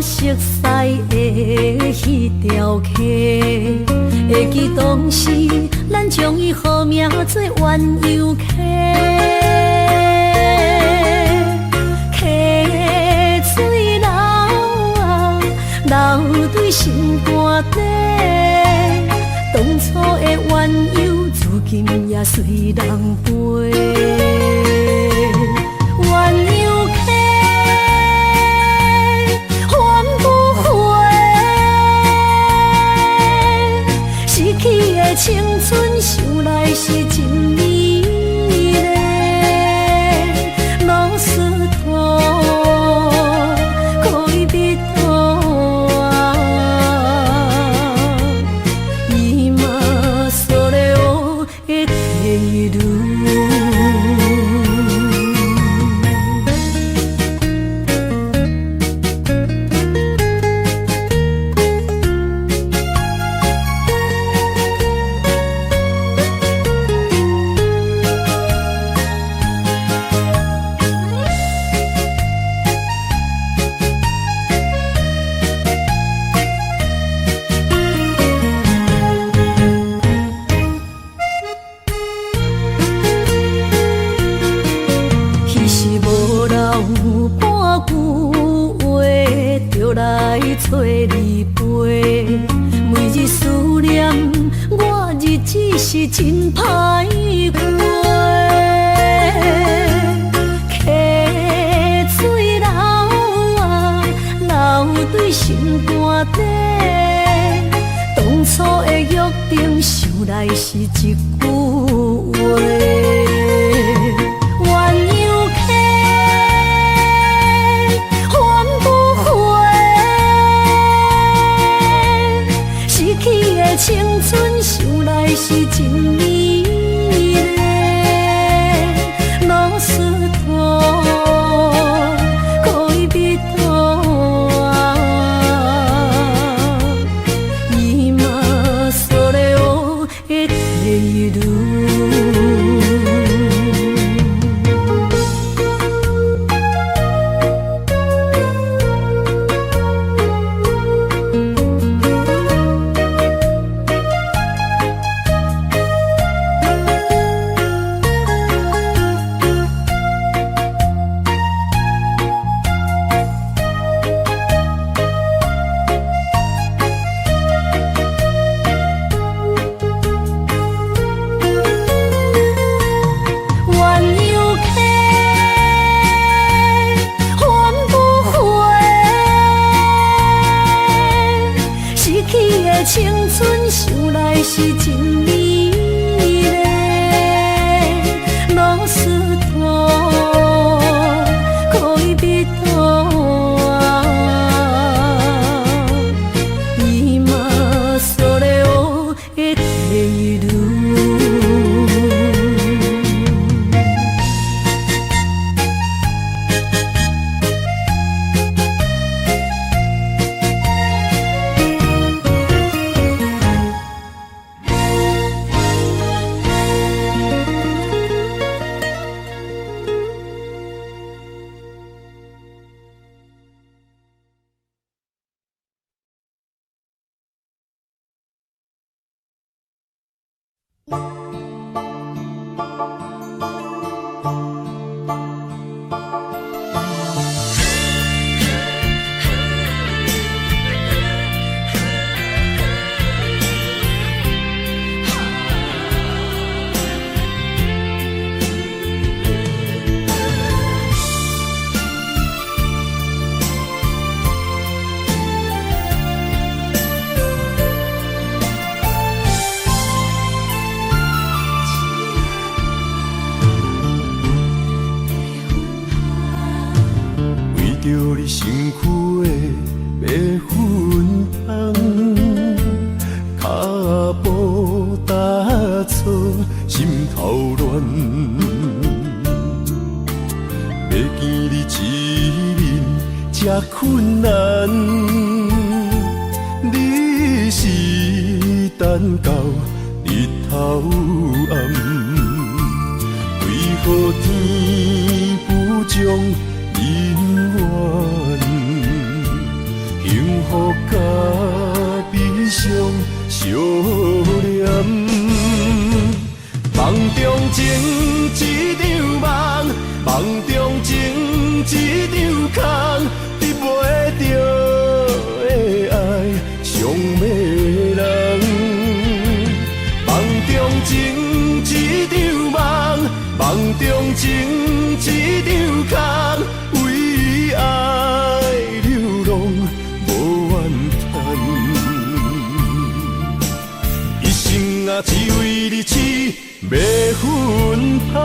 熟似的彼條溪，會記當時咱將伊號名做鴛鴦溪。溪水流啊，流對心肝底，當初的鴛鴦，如今也隨人飛。鴛鴦溪，還不回，失去的青春，想來是真美麗。ロスト戀人啊，今それを得ている。彼時無留半句話，就來揣你飛。每日思念，我日子是真歹過。溪水流啊，流對心肝底，當初的約定，想來是一句話。鴛鴦溪，還不回，失去的青春，想來是真美麗。ロスト戀人啊，今それを得ている。鴛鴦溪，還不回，失去的青春，想來是真美麗。ロスト戀人啊，今それを得ている。為著你身軀的白粉香，跤步踏錯，心頭亂。欲見你一面這困難，你是等到日頭暗，為何天不將姻緣？彼相念。夢中情一場夢，夢中情一場空，得袂著的愛傷迷人。夢中情一場夢，夢中情一場空，為愛流浪無怨嘆。一生啊，只為你痴迷芬芳。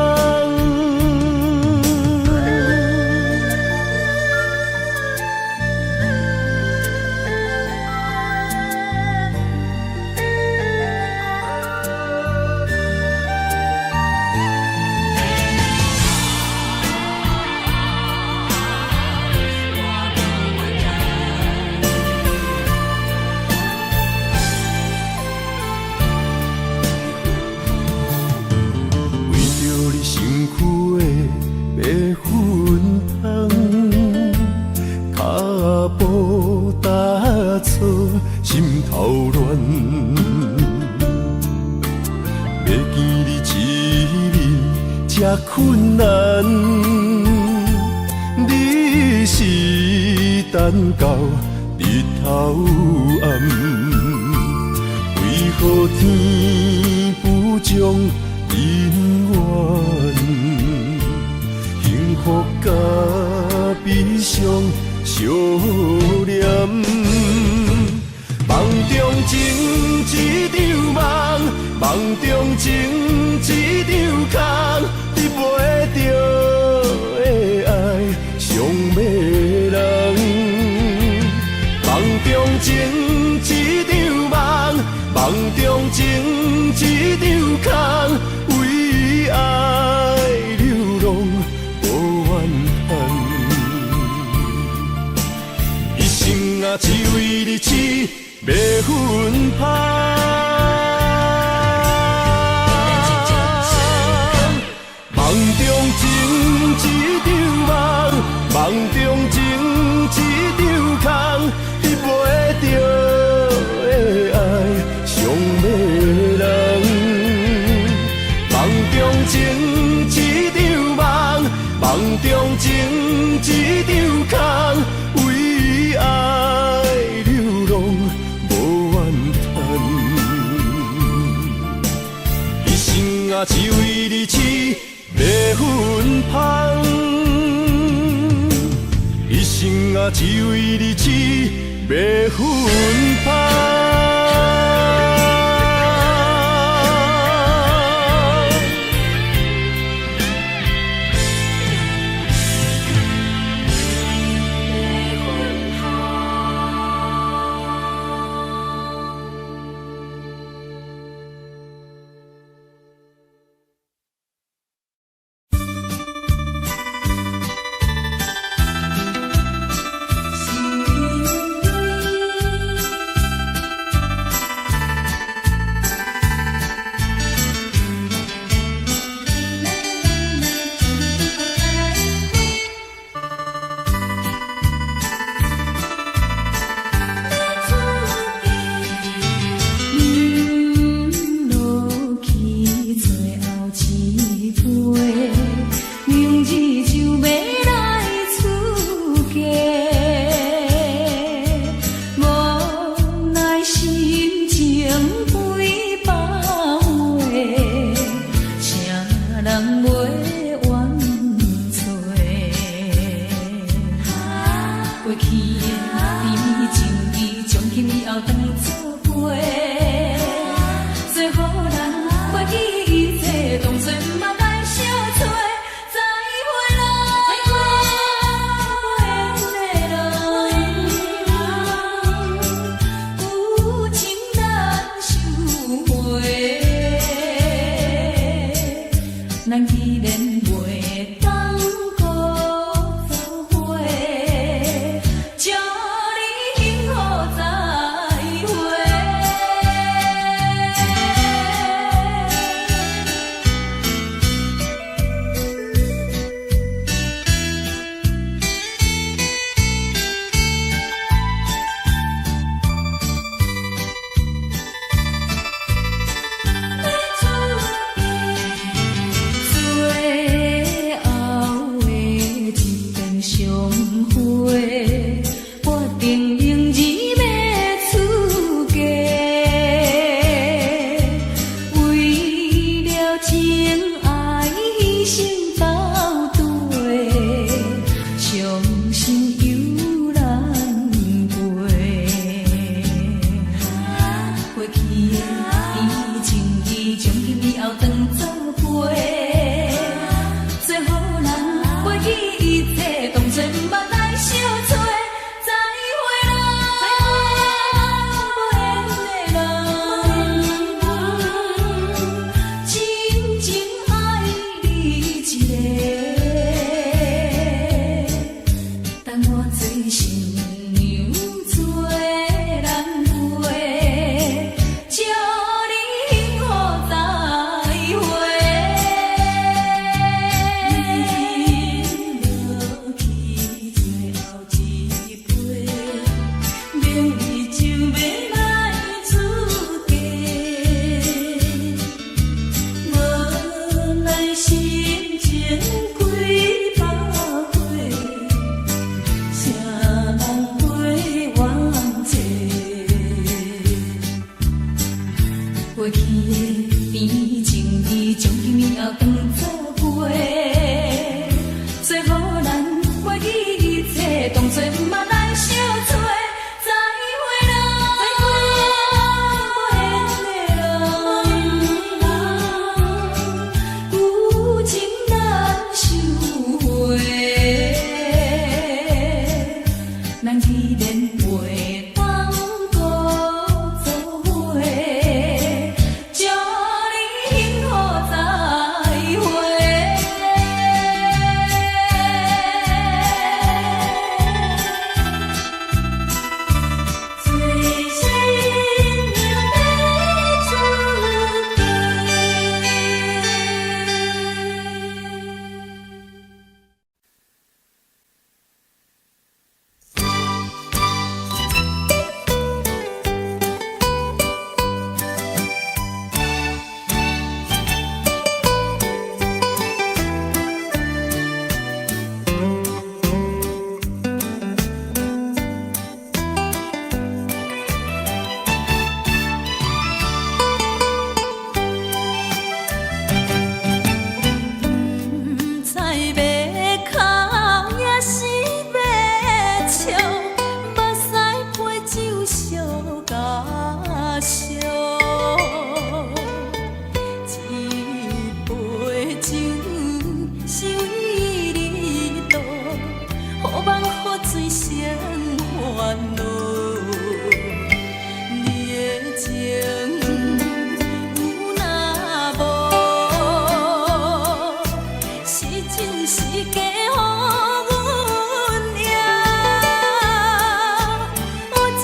為著你身軀的白粉香，跤步踏錯，心頭亂。欲見你一面這困難，你是等到日頭暗，為何天不將姻緣？幸福佮悲傷相連。夢中情一場夢，夢中情一場空，得袂著的愛傷迷人。夢中情一場夢，夢中情一場空，為愛流浪無怨嘆。一生啊，只為你痴迷芬芳。夢中情一場夢，夢中情一場空，得袂著的愛傷迷人。夢中情一場夢，夢中情一場空，為愛流浪無怨嘆。一生啊，只為你痴迷芬芳。一生啊，只為你痴迷芬芳。咱既然袂當閣做伙，祝你幸福再會。咱袂記一切，當作毋捌來相找。再會啦，無緣的人，舊情難收回，咱既然袂當閣做伙，祝你幸福再會。做新娘欲出嫁。毋知欲哭抑是欲笑，目屎陪酒相加烧。一杯酒是為你倒，予夢予醉成煩惱。你的情有若無，是真是假，予阮贏。有情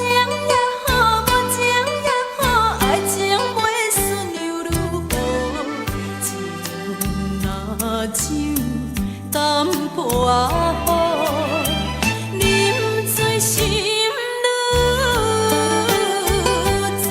也好，無情也好，愛情袂輸又如何？情若酒淡薄仔好，啉醉心愈燥。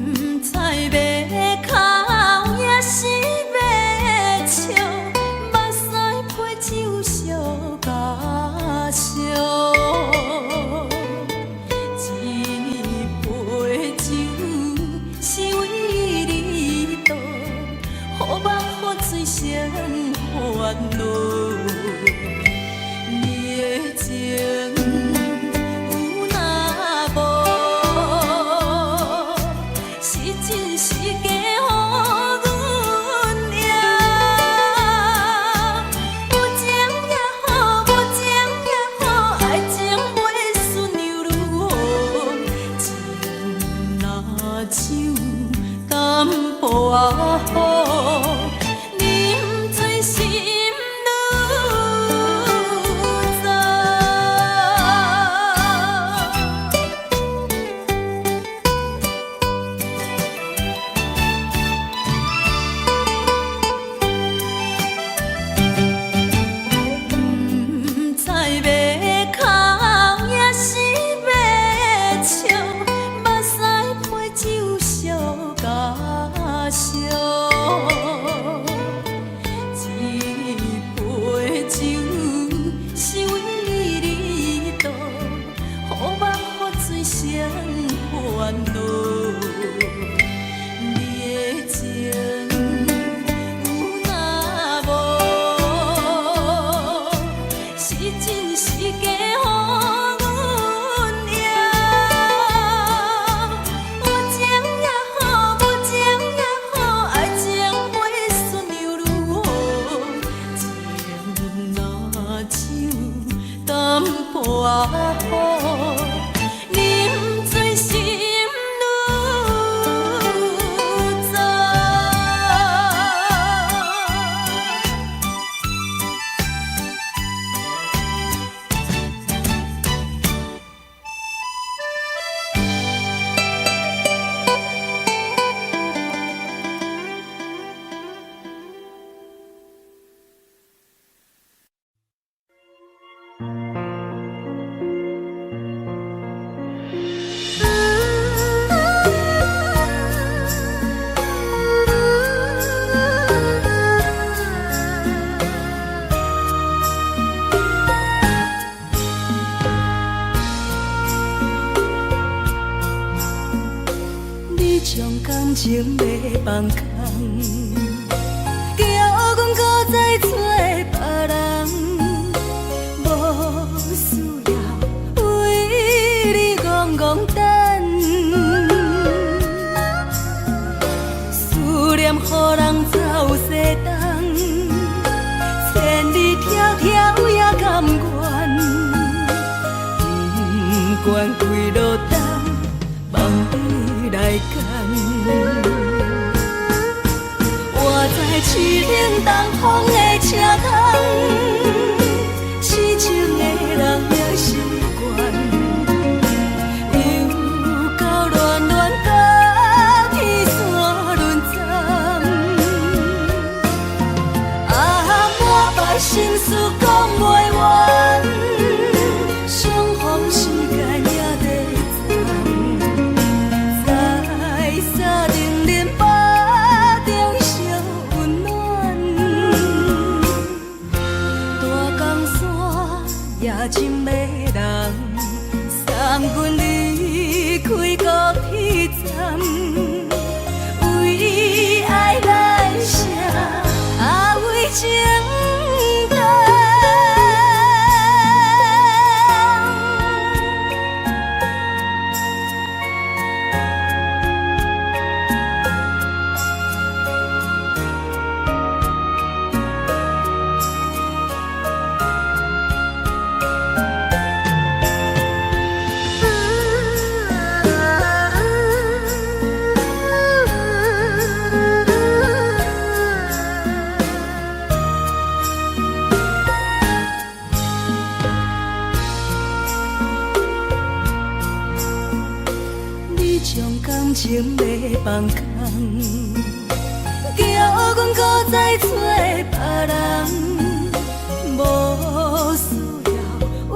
毋知欲哭抑是欲笑，目屎陪酒相加烧。一杯酒是為你倒，予夢予醉成煩惱。你的情有若無，是真是假，予阮贏。有情也好，無情也好，愛情袂輸又如何？情若酒淡薄仔好，啉醉心愈燥。毋知欲哭抑是欲笑，目屎陪酒相加燒。一杯酒是為你倒，予夢予醉成煩惱。你的情有若無，是真是假，予阮贏。有情也好，無情也好，愛情袂輸又如何？情若酒淡薄仔好，啉醉心愈將感情欲放空，叫阮閣再揣別人，無需要為你戇戇等，思念予人走西東，千里迢迢也甘願，不管幾落冬，望你來牽。我知淒冷東風的車窗，痴情的人也習慣，又到戀戀高天山輪站，啊，滿腹心事講袂完，相逢時間也短暫，在三重恁腹中相溫暖，大江山也真迷人，送阮離開高鐵站，為愛來寫，啊為情等。你將感情欲放空，叫阮閣再揣別人，無需要為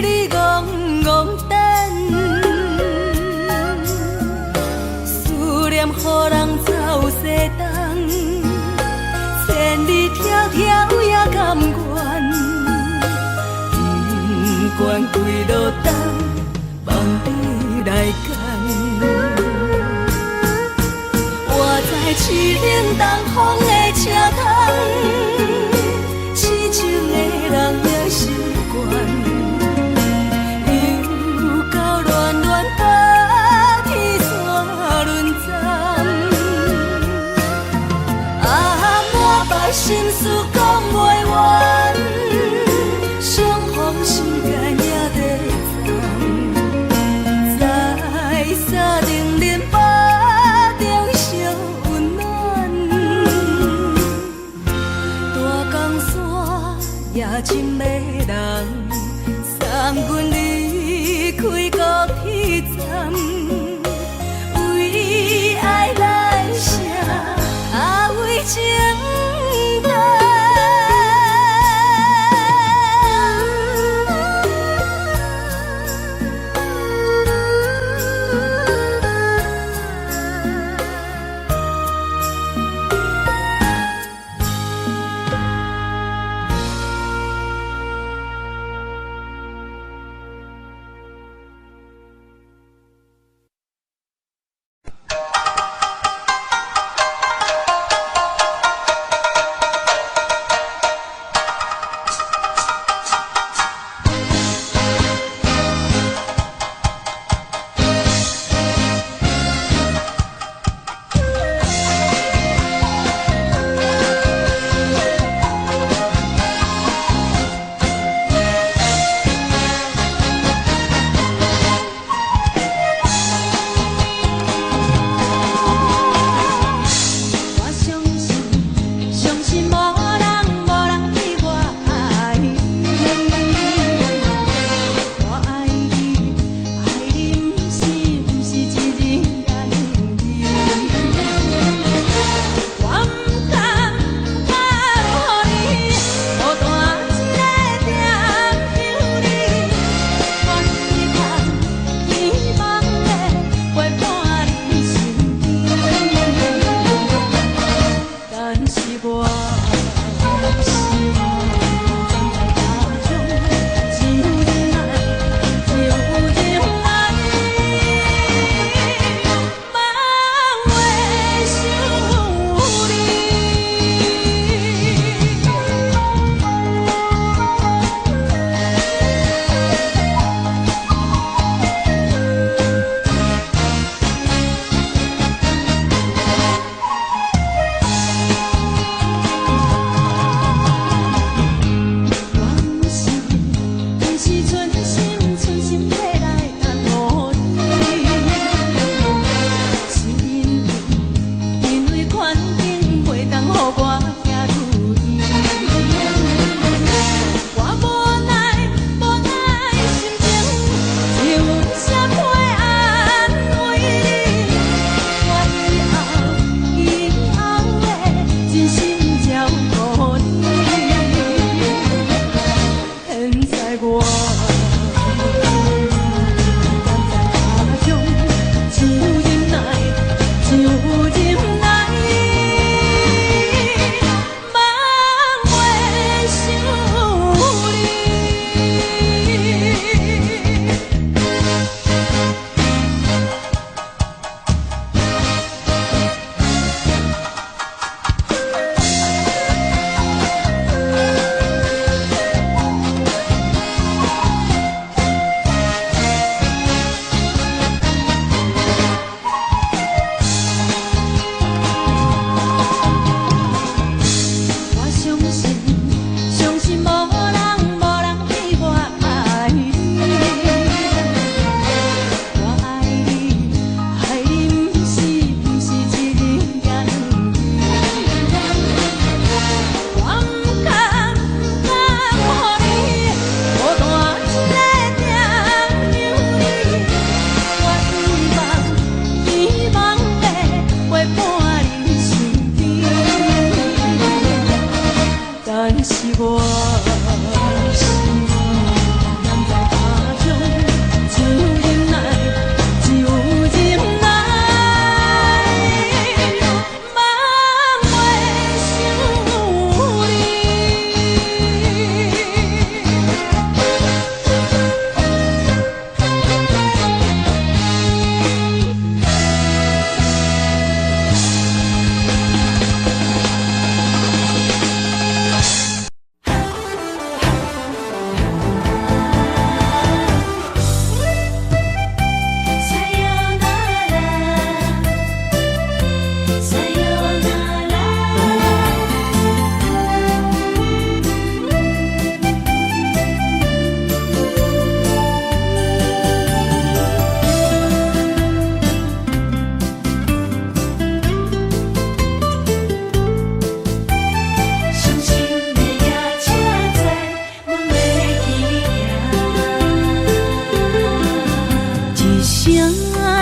你戇戇等，思念予人走西東，千里迢迢也甘願，不管幾落冬，望你來牽。我知淒冷東風的車窗，痴情的人也習慣，又到戀戀高鐵山輪站，啊，滿腹心事講袂完，相逢時間也短暫，在三重恁腹中相溫暖，大江山也真迷人，送阮離開高鐵站，為愛來寫，啊為情等。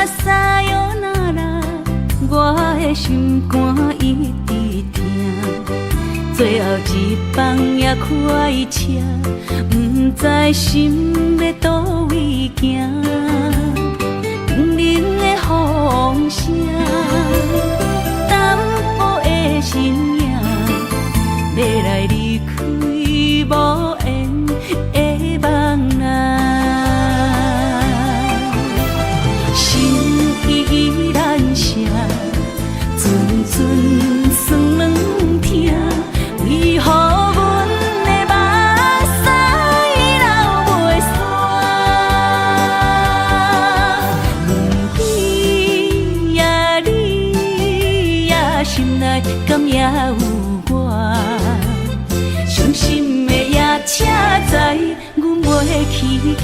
さよなら，我的心肝一直疼。最後一班也開車，毋知心欲佗位行。冷的風聲，淡薄的身影，欲來離開無緣的夢啊。心依難捨，陣陣酸軟疼，為何阮的目屎流袂煞？問你呀你呀，心內敢猶有我？傷心的夜車知阮袂去行。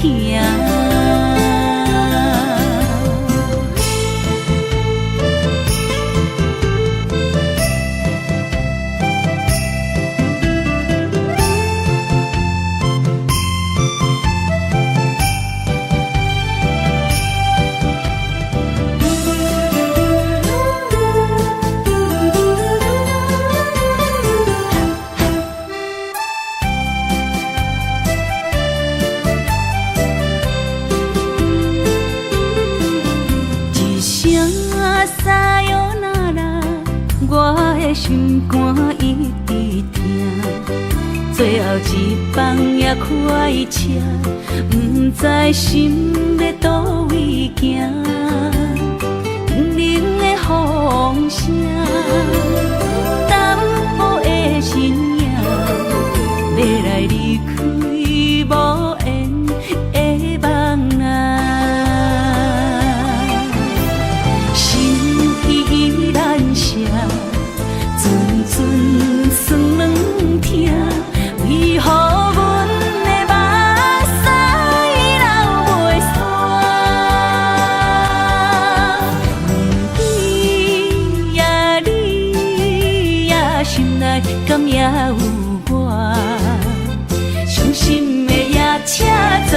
一聲さよなら，我的心肝一直疼。最後一班也開車，毋知心欲佗位行。冷的風聲，淡薄的身影，欲來離開無緣的夢啊。心依難捨，陣陣酸軟疼，為何阮的目屎流袂煞？問你呀你呀，心內敢猶有我？傷心的夜車知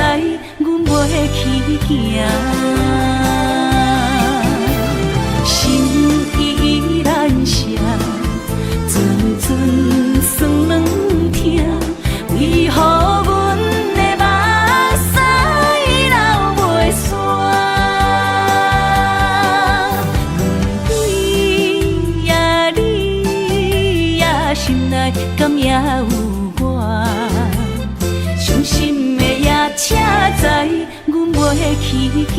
阮袂去行。心依難捨，陣陣酸軟疼，為何阮的目屎流袂煞？問你呀你呀，心內敢猶有我？傷心的夜車知阮袂去行。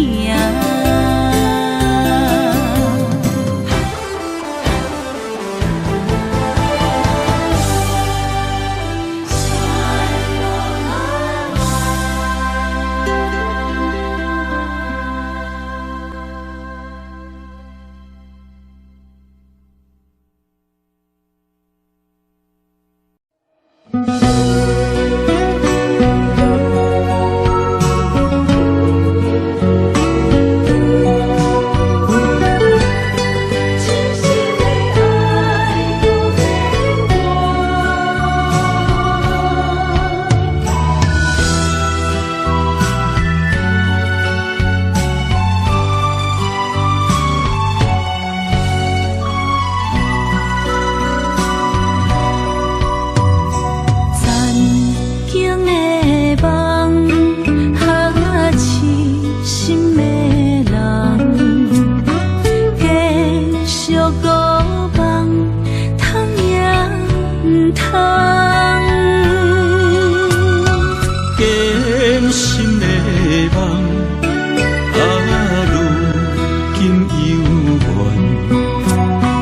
痴心的愛不變卦。残景的夢，哈痴心的人，繼續孤夢，通也毋通。堅心的夢，啊，如今猶原，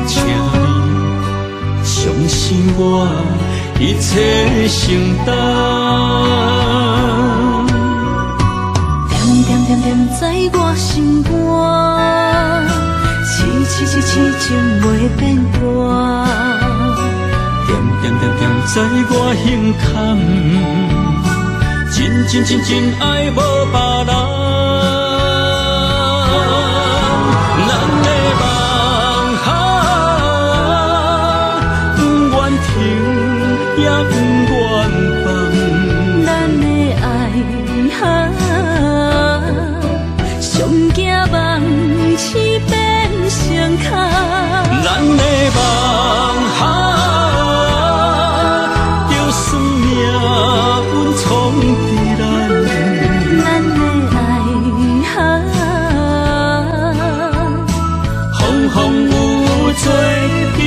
請你相信我，一切承擔。恬恬恬恬在我心肝，痴痴痴痴情袂變卦。恬恬恬恬在我胸坎，真真真真愛無別人。咱的夢啊，不願停也不願放。咱的愛啊，上驚夢一風雨雨做陣行。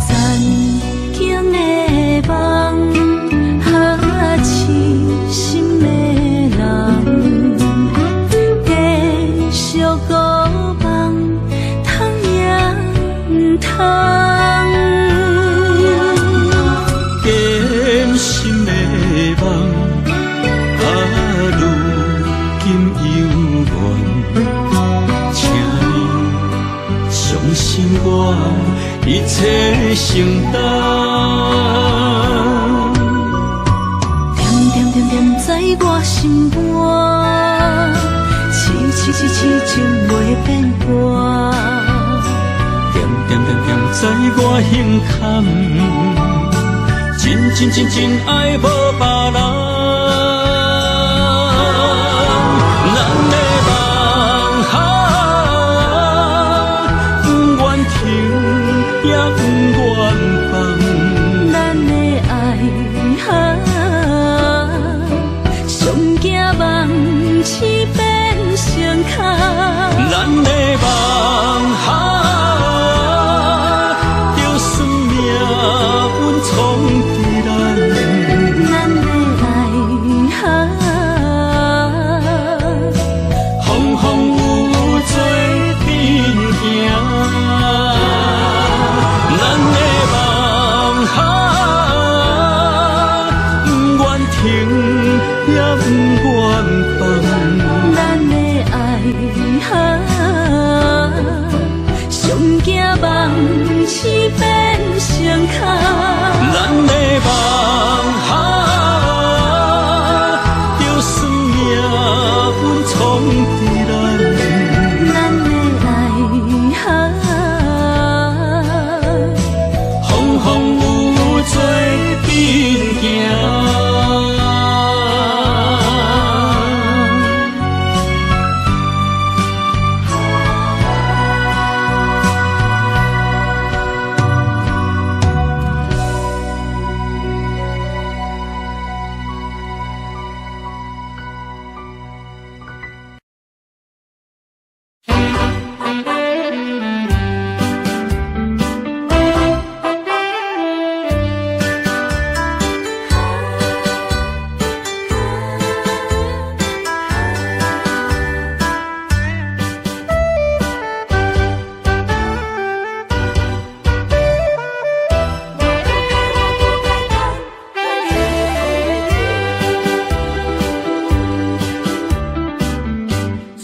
曾经的夢，哈痴心的人，繼續孤夢，通也毋通。堅心的夢，啊，如今猶原，請你相信我，一切承擔。惦惦惦惦在我心肝，痴痴痴痴情袂变卦。惦惦惦惦在我心坎，真真真真爱无别人。咱的夢啊，不愿停也不愿放。咱的愛啊，上驚夢痴變成空。咱的夢啊，就算命運創佇咱。咱的愛啊，風風雨雨做陣行。咱的夢啊，不願停也不願放。咱的愛啊，上驚夢痴變成空。咱的夢啊，就算命運創佇咱。咱的愛啊，風風雨雨做陣行。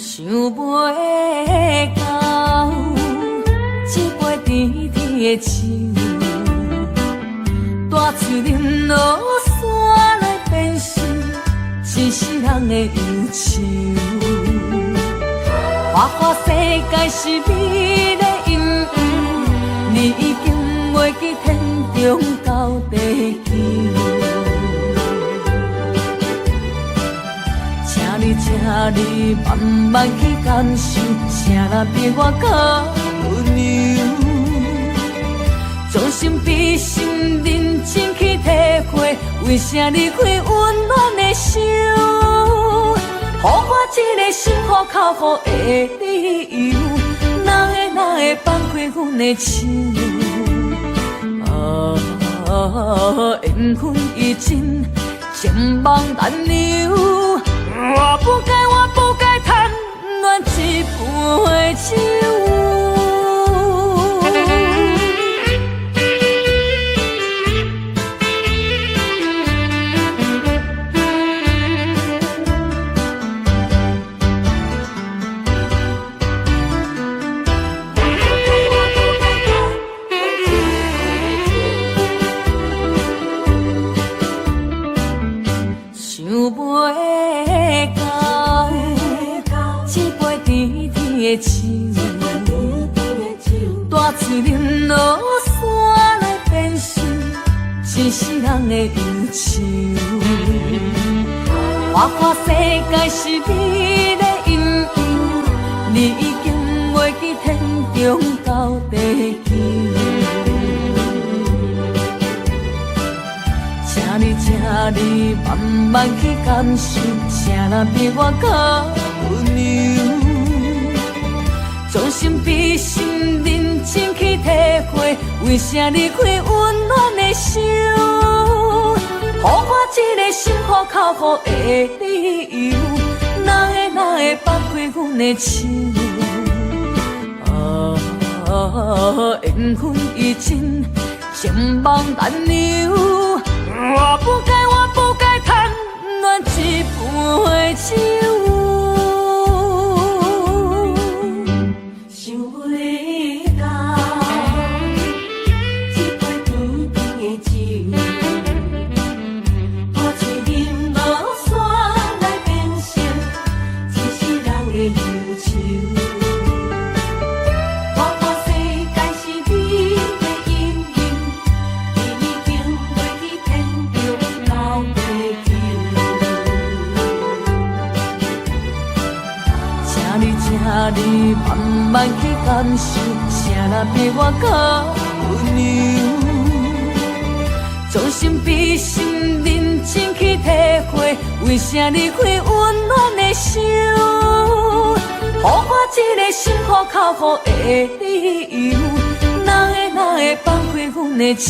想袂到，這杯甜甜的酒，大喙啉落煞來變成一世人的憂愁。花花世界是美麗陰影，你已經袂記天長到地久。請你，請你慢慢去感受，啥人比我較溫柔？將心比心，認真去體會，為啥離開溫暖的手？予我這個心苦口苦的理由，哪會哪會放開阮的手？啊，緣分已盡，情網難留。我不該，我不該貪戀這杯酒。想袂到，這杯甜甜的酒，大喙啉落煞來變成一世人的憂愁。花花世界是美麗陰影，你已經袂記天中到地球。请你，請你慢慢去感受，啥人比我較溫柔。將心比心，認真去體會，為啥離開溫暖的手？予我這个心予哭予的理由，哪會哪會放開阮的手？啊，緣分已盡，情網難留。我不該，我不該貪戀一杯酒。想袂到，這杯甜甜的酒，大嘴啉無煞來變成一世人的憂愁。大大世界是你的陰影，已經袂記天長到地久。請你，請你慢慢去感受，啥人比我較溫柔？將心比心，認真去體會，為啥離開溫暖的手？予我這個心予哭予的理由，哪會哪會放開阮的手？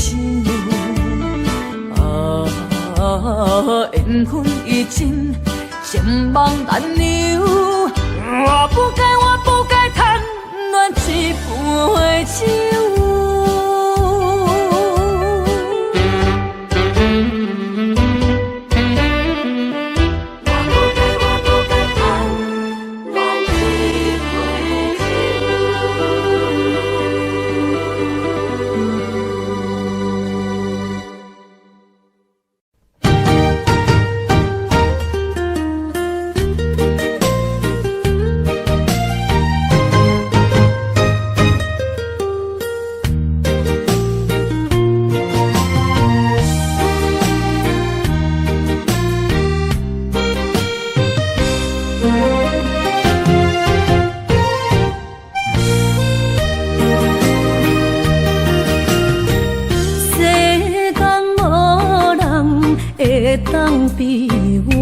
啊，緣分已盡，情網難留。我不該，我不該貪戀一杯酒。我不該，我不該貪戀一杯酒。世間無人會當比我，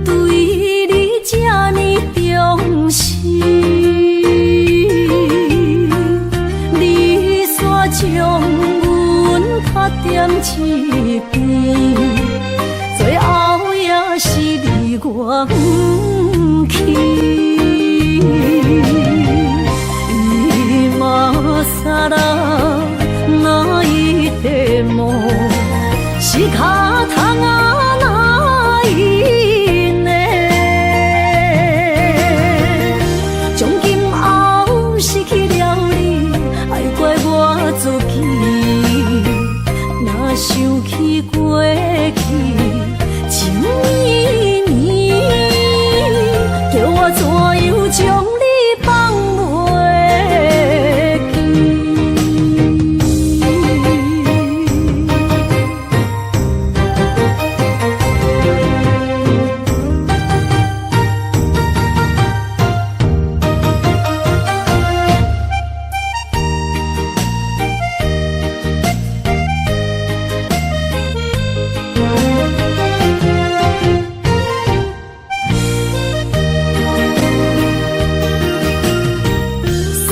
對你這呢重視。你煞將阮拍踮一邊，最後也是離我遠去。今更泣いても仕方がないね。從今後失去了你，愛怪我自己。若想起過去情綿綿，叫我怎樣將你放袂記？世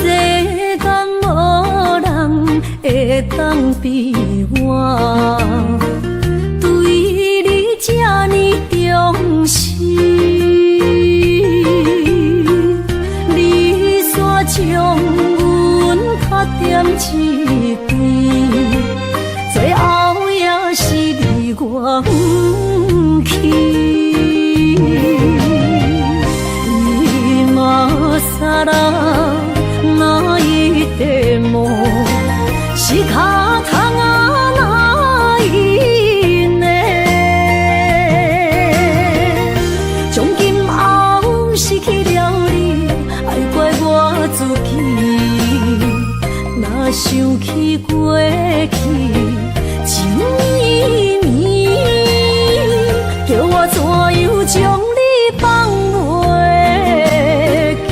間無人會當比我，對你這呢重視。你煞將阮拍踮一邊，最後也是離我遠去。今更泣いても仕方がないね。從今後失去了你，愛怪我自己。若想起過去情綿綿，叫我怎樣將你放袂記？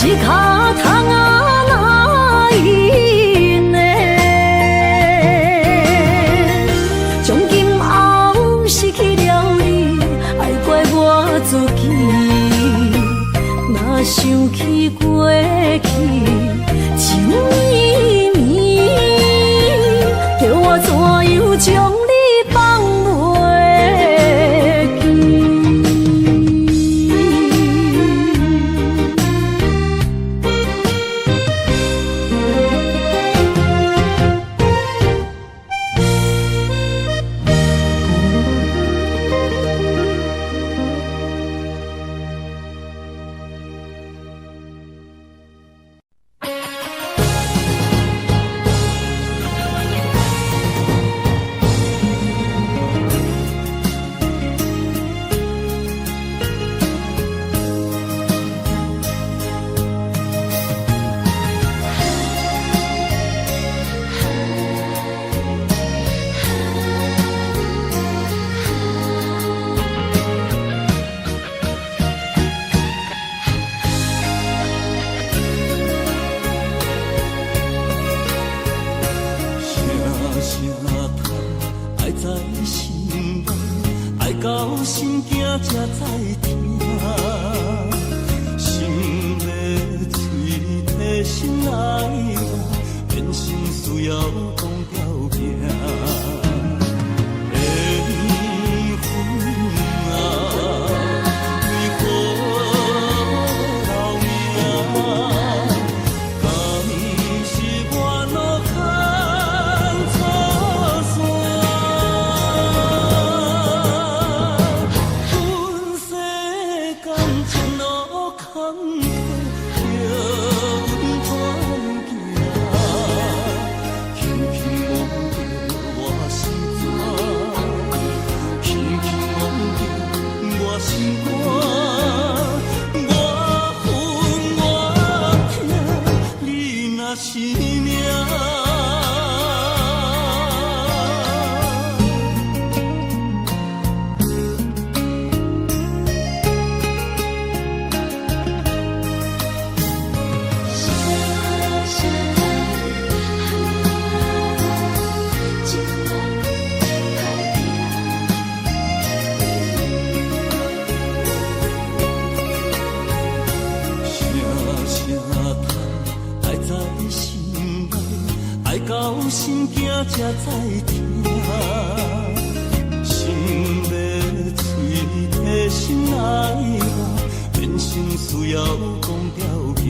是跤筒仔哪用的？從今後失去了你，愛怪我自己。若想起過去，情綿綿，叫我怎樣將你放袂記？聲聲嘆，愛在心內，愛到心驚才知疼。心欲喙提心愛我，變成需要講條件。緣分啊，為何留名？敢是我路牽錯線？阮世間情路坎坷，叫阮轉行，輕輕摸著我心肝，輕輕摸著我心肝，我恨我疼，你若是命。聲聲嘆，情緣歹拼。聲聲嘆，愛在心內，愛到心驚才知疼。心欲喙提心愛我，變成需要講條件。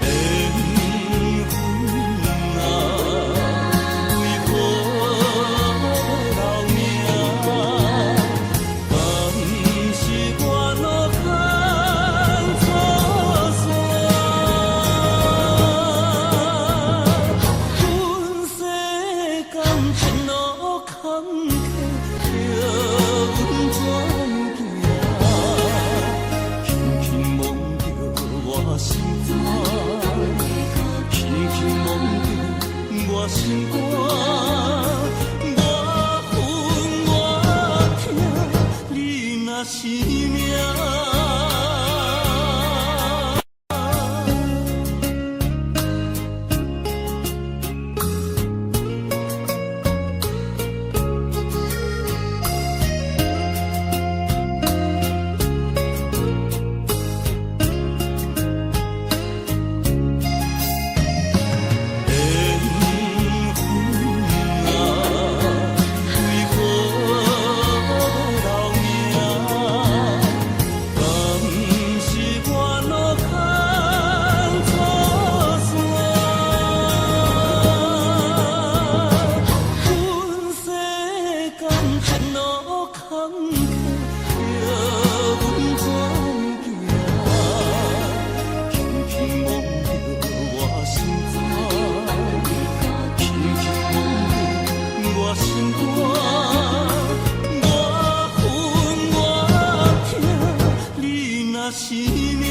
緣分啊，為何留名？敢是我路牽錯線？阮世間情路坎坷，叫阮轉行，輕輕摸著我心肝，輕輕摸著我心肝，我恨我疼，你若是命。緣分啊，為何留名？敢是我路牽錯線？阮世間情路坎坷，叫阮轉行，輕輕摸著我心肝，輕輕摸著我心肝，我恨我疼，你若是命。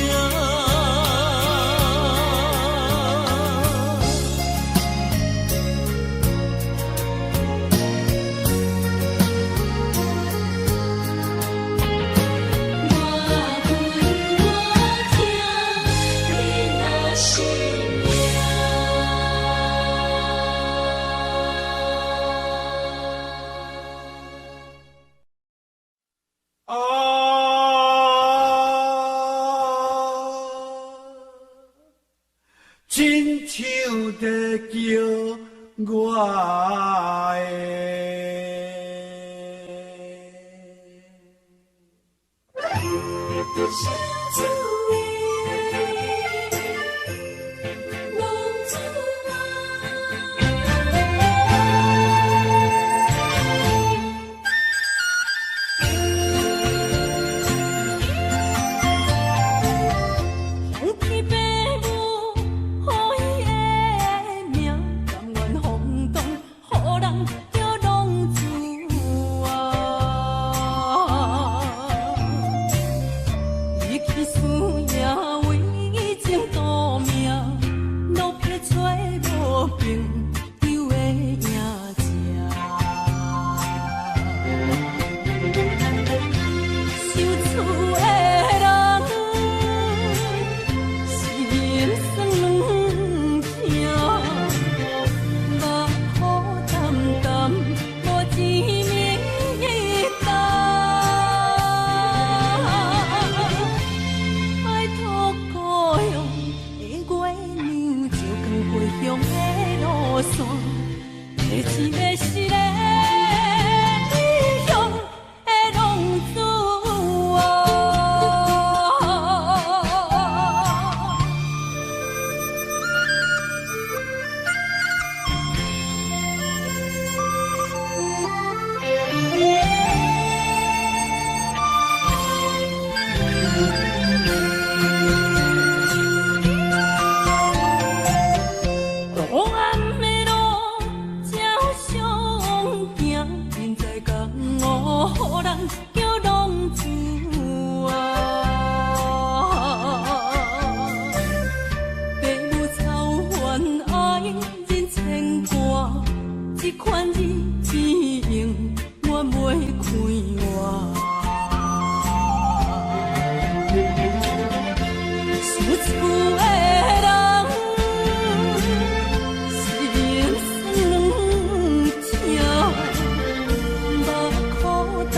我的。想厝的浪子啊。乡天父母予伊的名，甘愿放荡，予人叫浪子啊。伊去输赢为情赌命，落魄找无朋友的影子。想厝的人心酸软疼，目苦澹澹，无一暝担。拜托故乡的月娘，照光回乡的路线，提钱欲死的异乡的浪子啊！黑暗的路才相行，人在江湖，予人叫浪子啊。父母操烦爱人牵挂，这款日子永远袂快活。想厝的人心酸软疼，目苦澹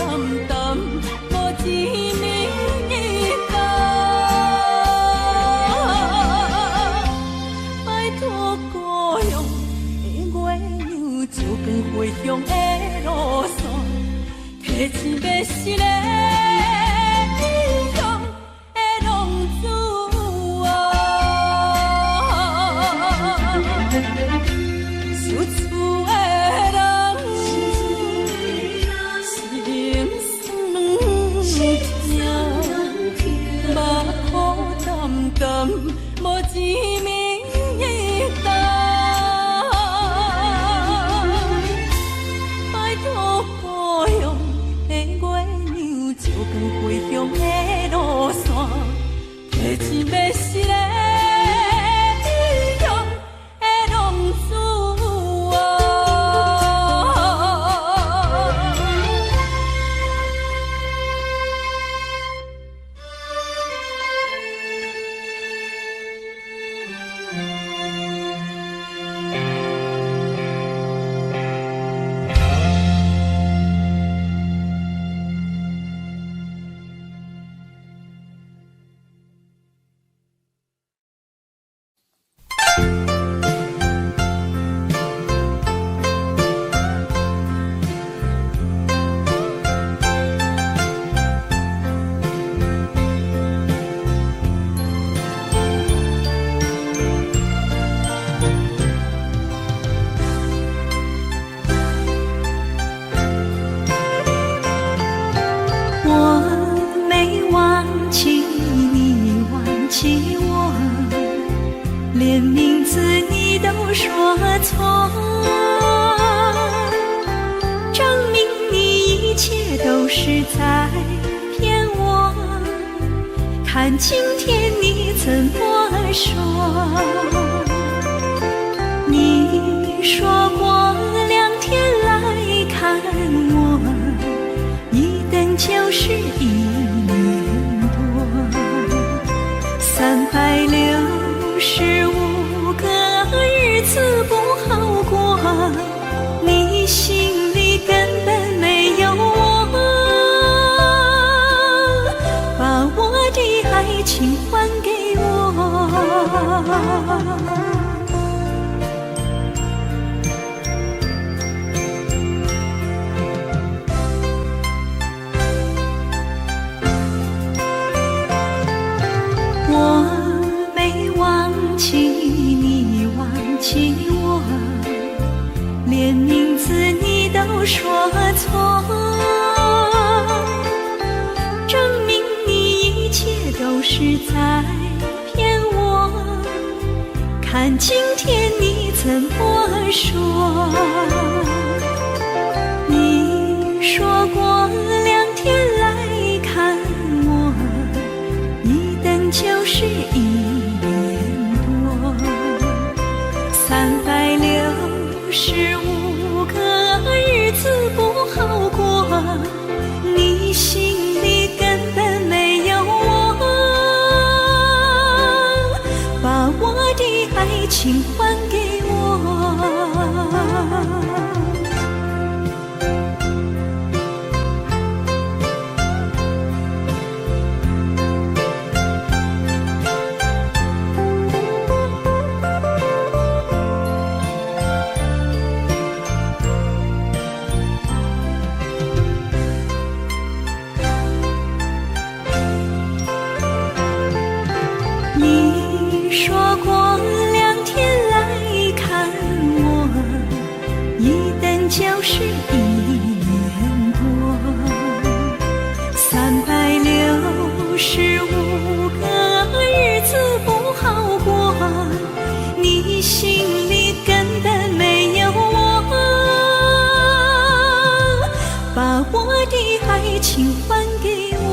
澹，无一暝担。拜托故乡的月娘，照光回乡的路线，提钱欲死的异乡的浪子啊！想厝的人心酸软疼，目苦澹澹，无一暝担。拜托故乡的月娘，照光回乡的路线，提钱欲死的异乡的浪子啊！我没忘记你，忘记我，连名字你都说错，证明你一切都是在骗我。看今天你怎么说？你说过2天来看我。一等就是1年多，365个日子不好过，你心里根本没有我，把我的爱情還給我。說錯，證明你一切都是在騙我。看今天你怎麼說？你說過兩天來看我，一等就是一年多，365個日子不好過，你心裡根本沒有我，把我的愛情還給我。你說過兩天來看我，一等就是一年多，365個日子不好過，你心裡根本沒有我，把我的愛情還給我。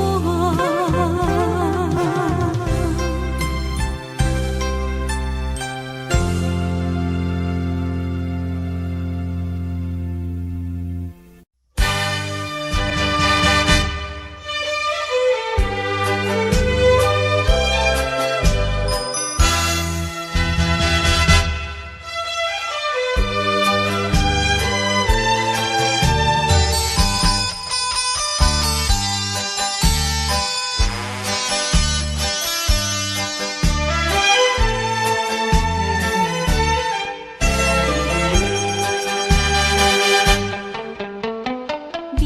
美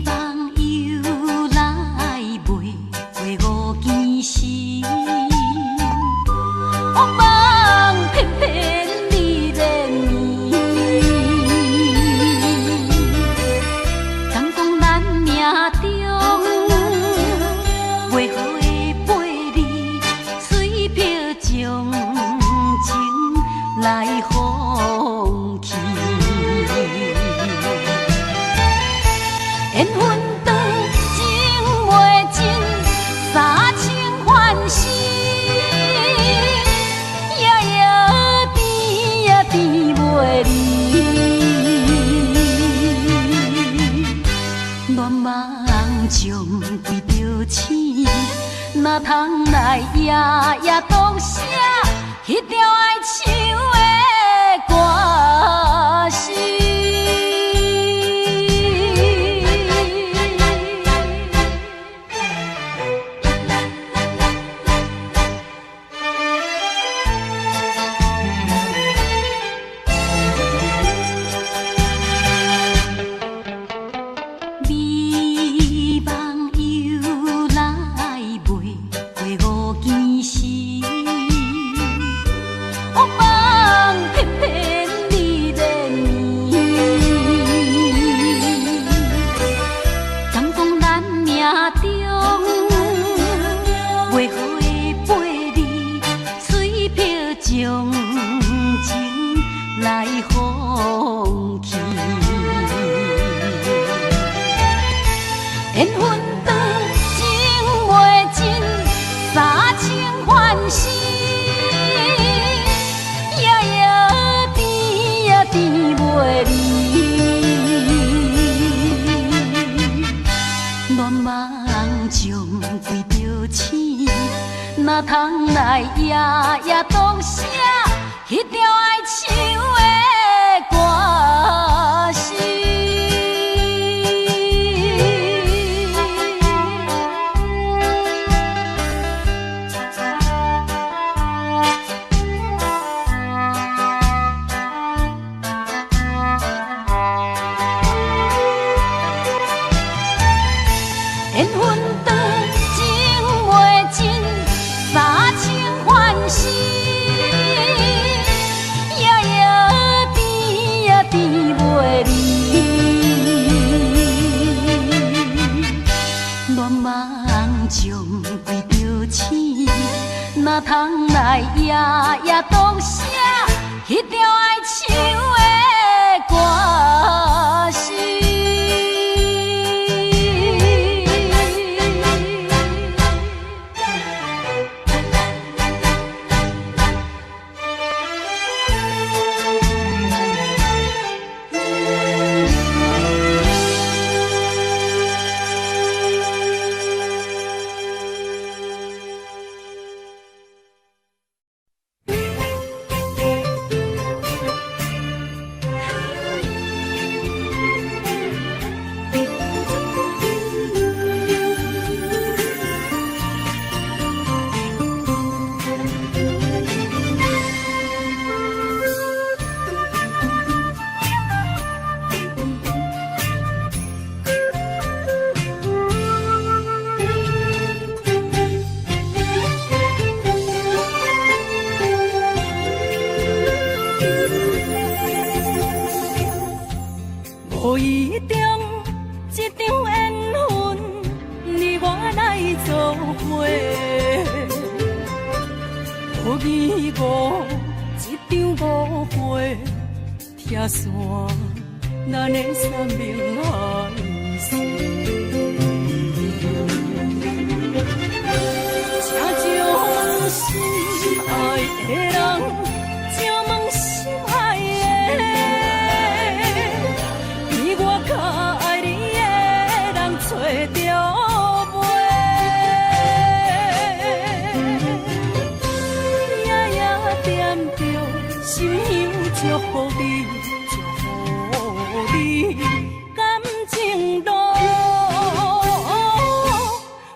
夢由來袂過五更時，惡夢偏偏你連綿。敢講咱命中袂好的八字，随憑將情來放棄。緣分長，情袂盡，三清反身，夜夜甜呀甜袂離。恋夢中為著醒，哪通來夜夜獨寫彼條愛唱的歌詞？美夢由來袂過五更時，惡夢偏偏你連綿。敢講咱命中袂好的八字，随憑將情來放棄。緣分長，情袂盡，三清反身，夜夜甜呀甜袂離。恋夢中為著醒，哪通來夜夜獨寫彼條愛唱的歌詞？緣分長，情袂盡，三清反身，夜夜甜呀甜袂離。夜獨寫彼條愛唱的歌詞。無意中一場緣分，你我來做伙。無義無一場誤會，拆散咱的山盟海誓。請將心愛的人，請問心愛的，比我較愛你的人揣著袂？夜夜惦著心香祝福你，祝福你感情路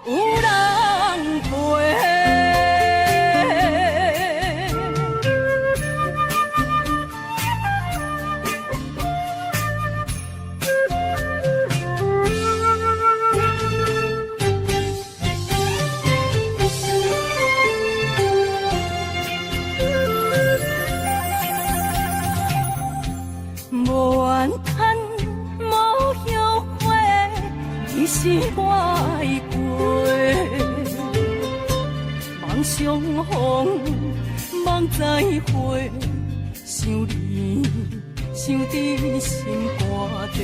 有人陪。無怨嘆，無後悔，你是我愛過。望相逢，望再會，想你，想佇心肝底。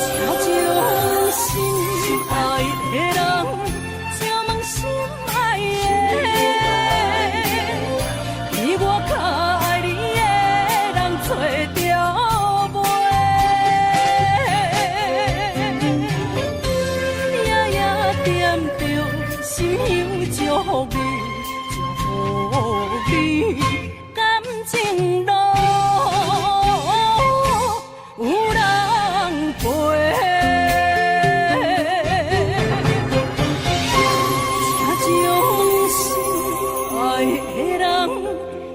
請將心愛的人，請問心愛的，比我較愛你的人揣著袂？夜夜惦著心香祝福你，祝福你感情路有人陪。請將心愛的人，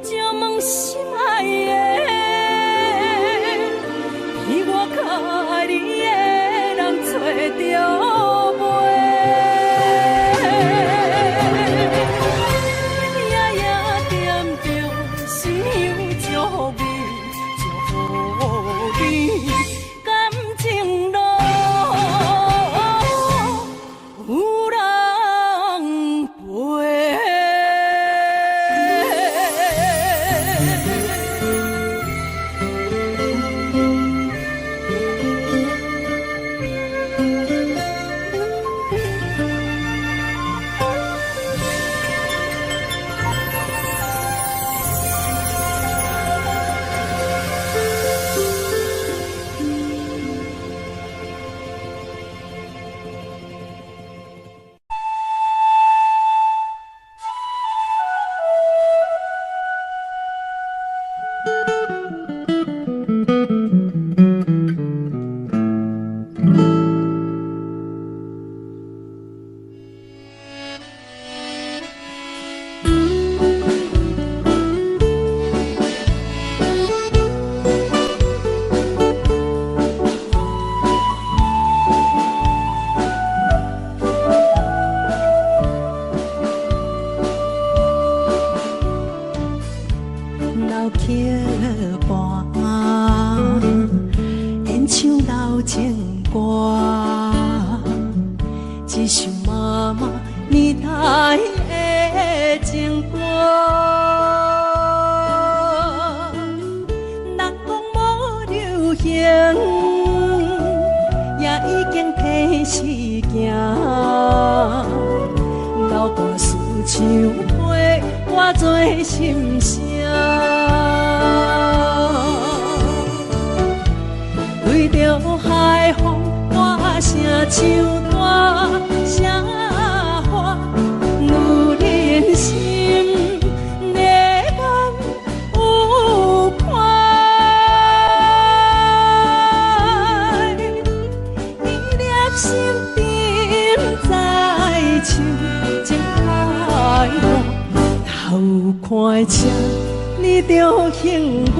請問心愛的，比我較愛你的人揣著袂？夜夜惦著心香祝福你，祝福你感情路有人陪。老曲伴，演唱老情歌，一首妈妈年头行，也已經提時行。流伴思唱陪我做心聲，對著海風大聲唱大聲喊，女人心的夢有伴。伊粒心沉在深情海岸，頭看車，你著還我。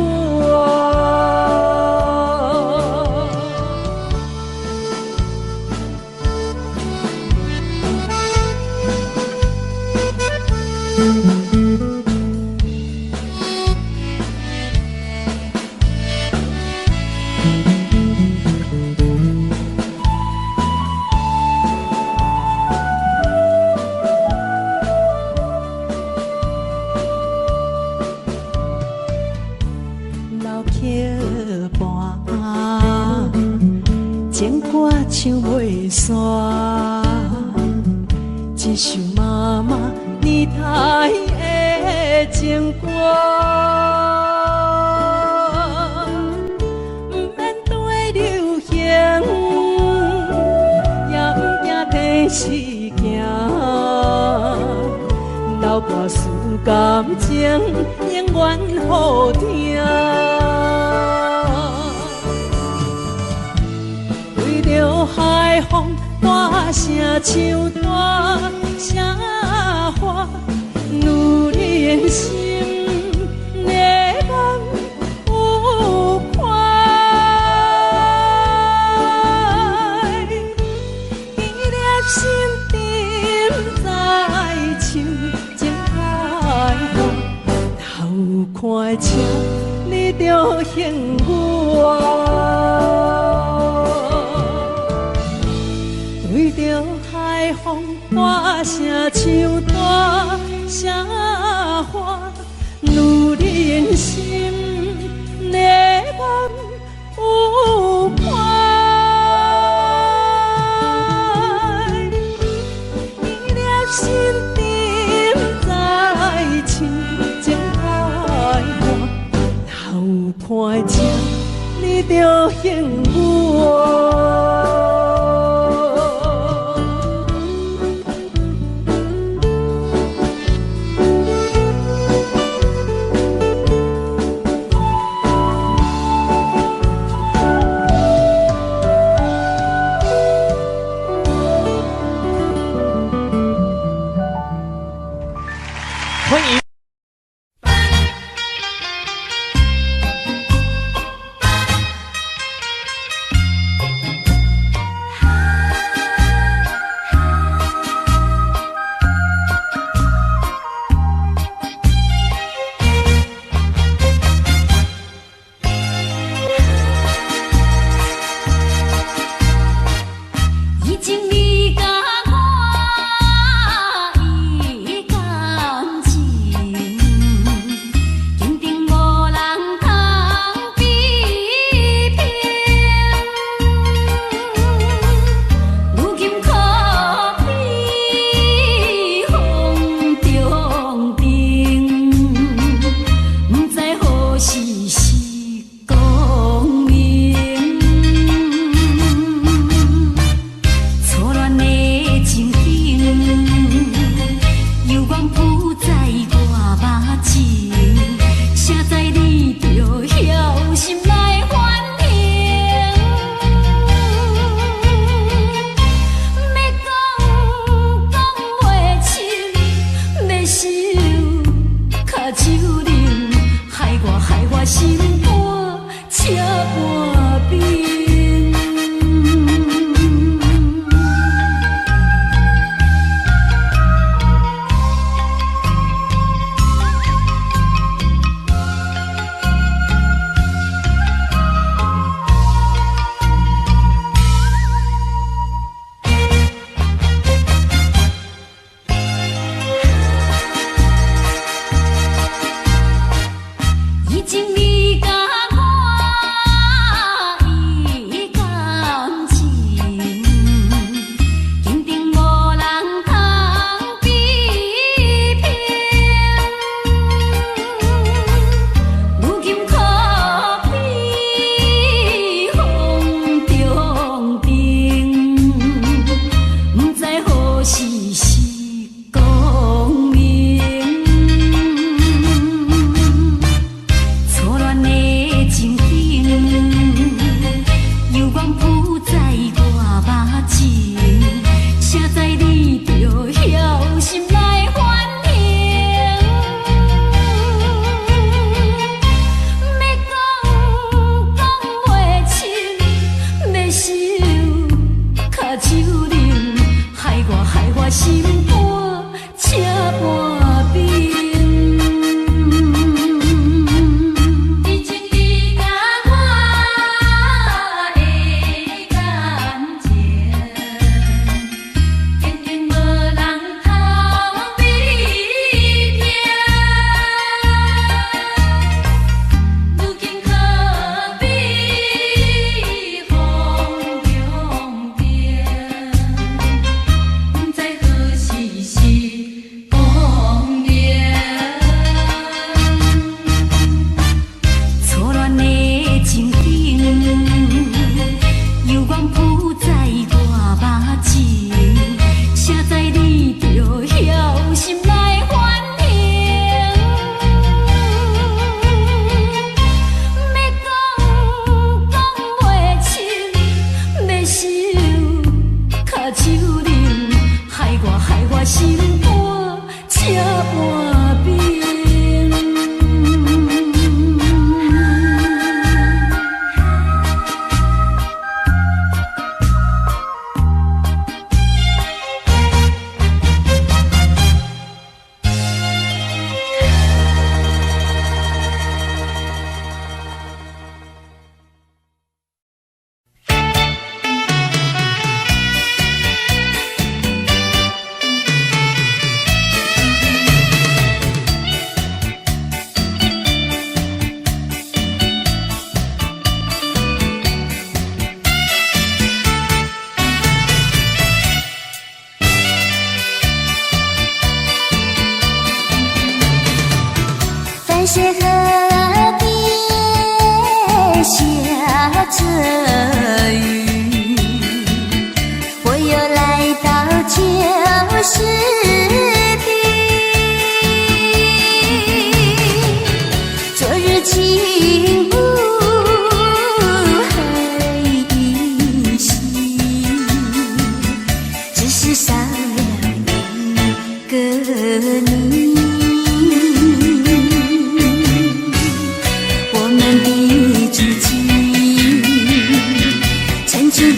老曲伴，情歌唱袂煞，一首媽媽年代的情歌，毋免對流行，也毋驚提時行，流伴思感情永遠好聽。對著海風大聲唱大聲喊，女人心的夢有伴。伊粒心沉在深情海岸，頭看車，你著還我。對著海風大聲唱大聲喊，女人心的夢有伴。伊粒心沉在深情海岸，頭看車，你著還我。歡迎。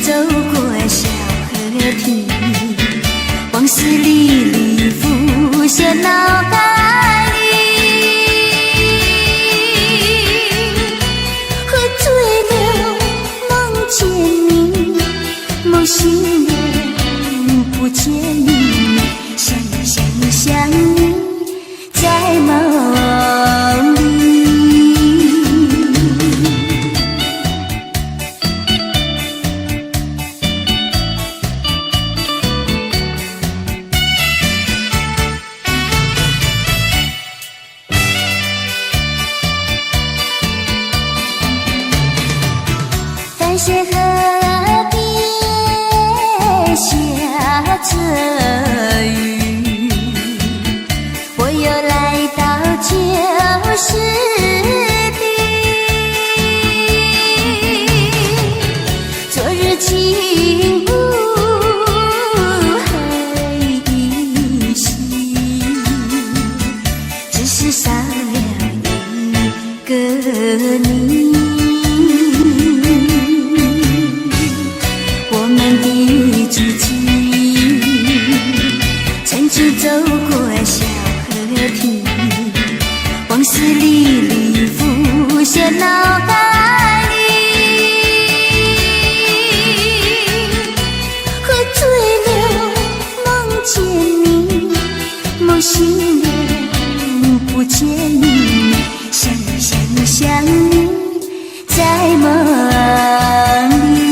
走過小河堤，往事歷歷浮現腦海裡。喝醉了夢見你，夢醒了不見你，想你想你想你在夢裡。淡水河邊下著雨，我又來到舊時地。昨日情霧還依稀，只是少了一個你。我們的知己，曾經走過小河堤，往事歷歷浮現腦海裡。喝醉了夢見你，夢醒了不見你，想你想你想你在夢裡。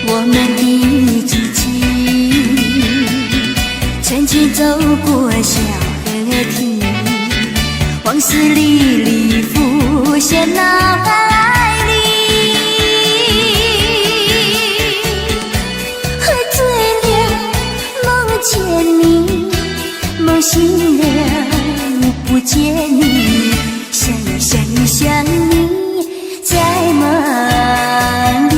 我們的知己，曾經走過小河堤，往事歷歷浮現腦海裡。喝醉了夢見你，夢醒了不見你，想你想你想你在夢裡。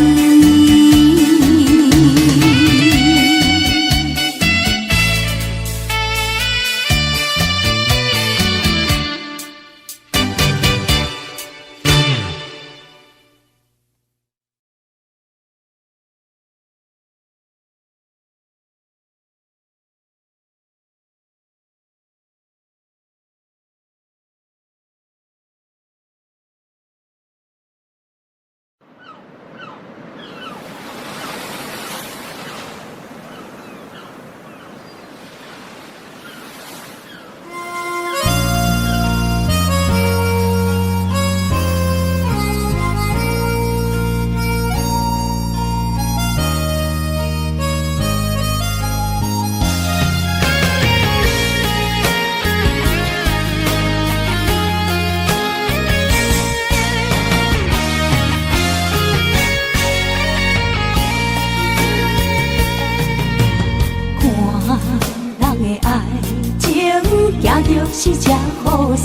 是这好势，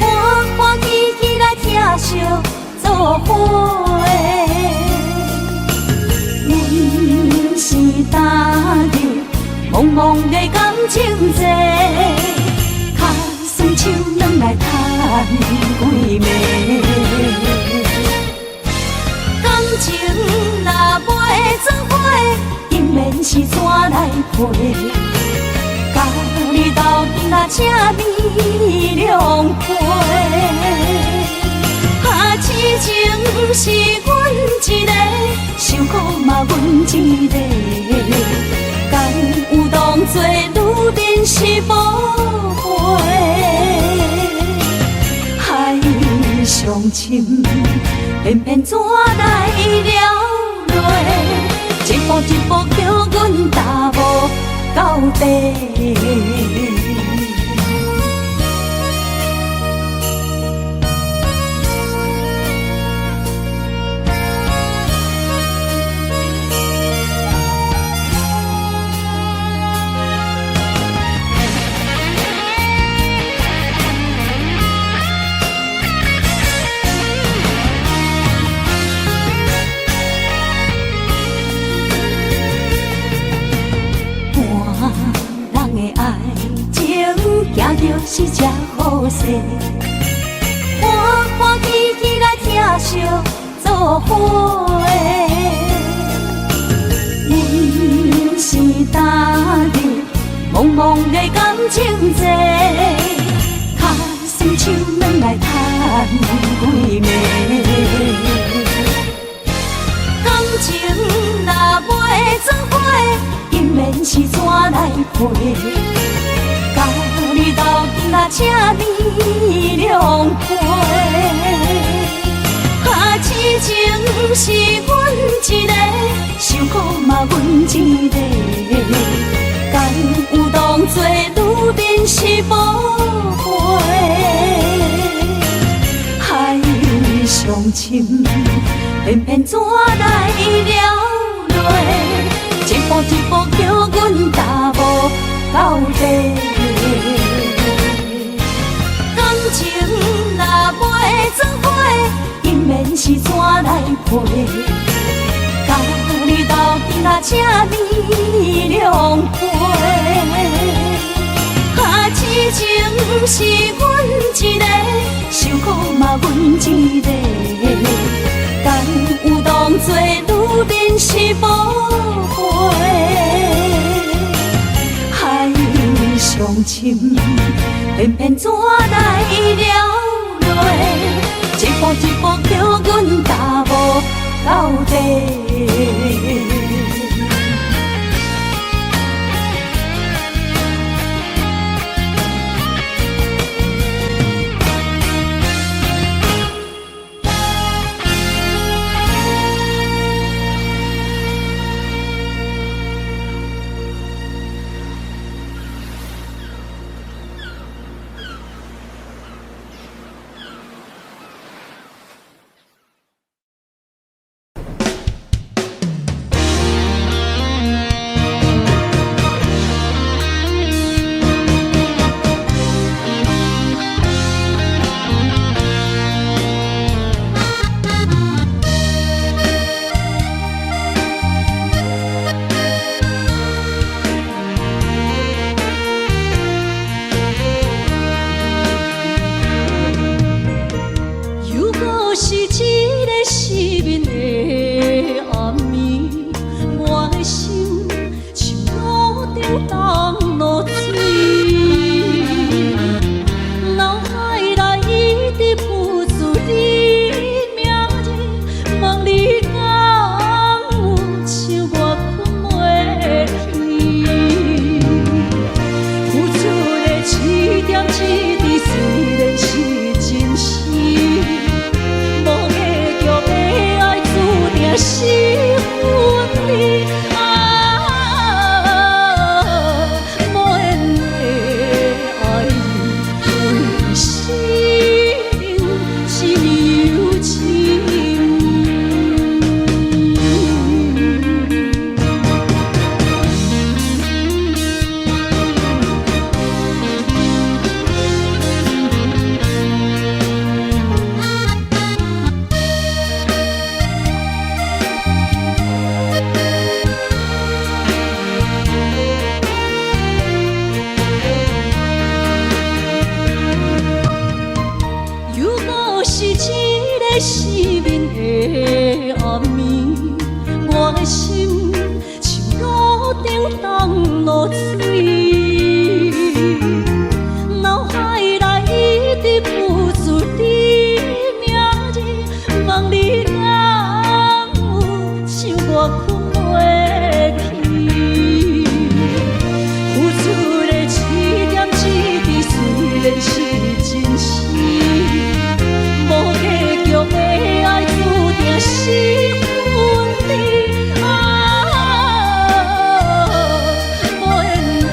歡歡喜喜來疼惜做伙。阮是踏入茫茫的感情世，跤酸手軟來趁幾暝。感情若袂做伙，不免是怎來陪？甲你鬥陣啊，請你兩回。啊，痴情是阮一个，受苦嘛阮一个。敢有當作女人是寶貝？海上深，偏偏怎來了淚？一步一步叫阮踏無到底。是這好勢，歡歡喜喜來疼惜做伙。阮是踏入茫茫的感情債，跤酸手軟來趁幾暝。感情若袂做伙，姻緣是怎來配？共你鬥陣啊，請你兩杯。啊，痴情是阮一个，受苦嘛阮一个。敢有當作女面是寶貝？海上深，偏偏怎來了淚？一步一步叫阮踏無到底。感情若袂做伙，姻緣是怎來配？共你鬥陣啊，請你兩杯。啊，痴情是阮一个，受苦嘛阮一個。敢有當作女面是寶貝？海上深，偏偏怎來了淚？一步一步叫阮踏無到底。又閣是一个失眠的暗暝，我的心像炉中重落水，腦海內一直浮出你名字，問你敢有像我睏袂去？付出的一點一滴雖然是真實。無結局的愛注定是分離，啊，無緣的愛人，為生命只有情。又閣是一個失眠的暗暝，我的心像爐中重落水，腦海內一直浮出你名字，問你敢有像我睏袂去？付出的一點一滴雖然是真實，無結局的愛注定是分離，啊，無緣的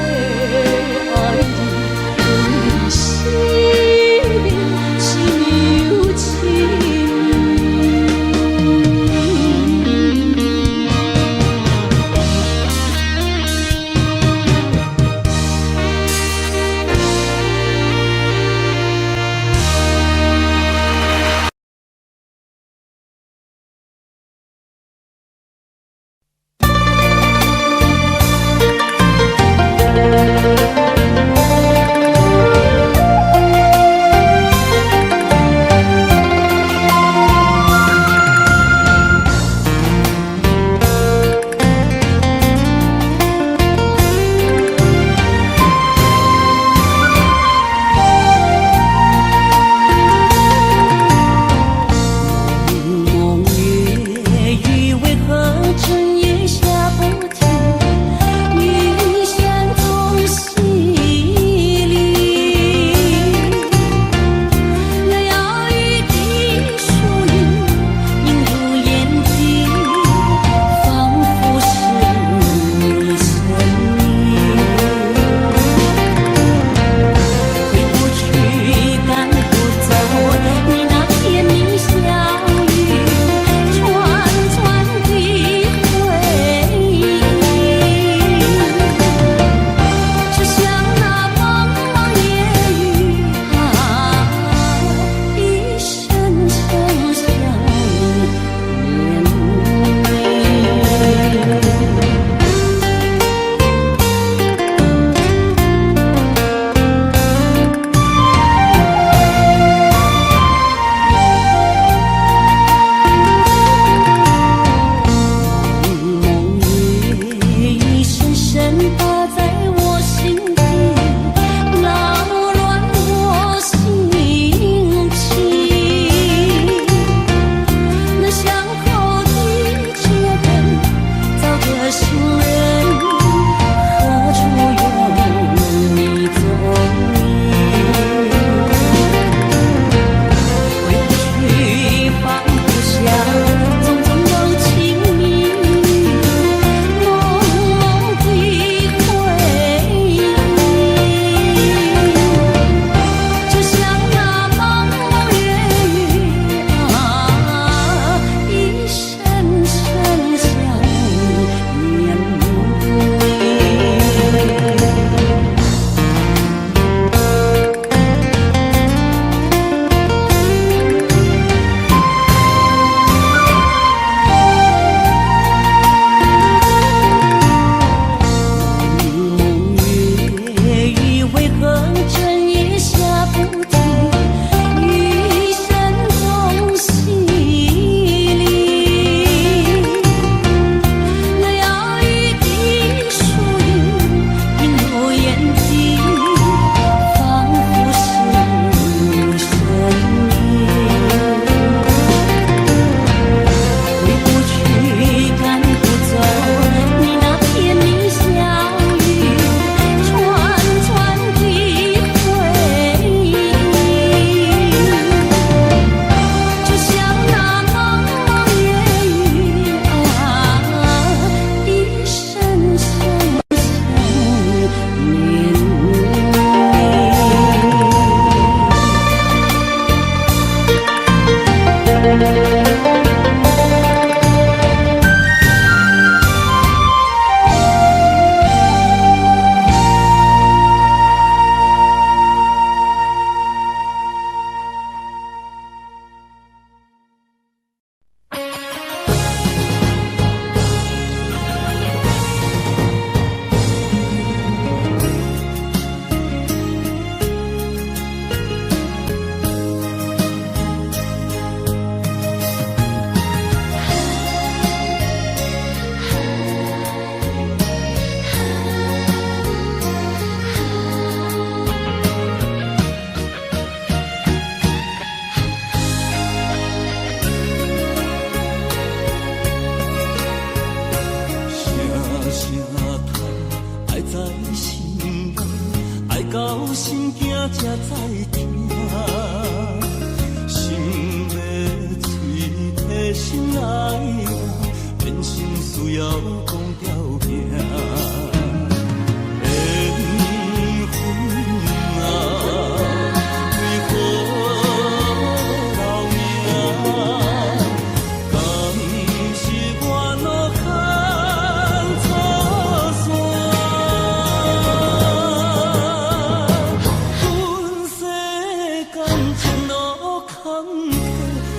坎坷，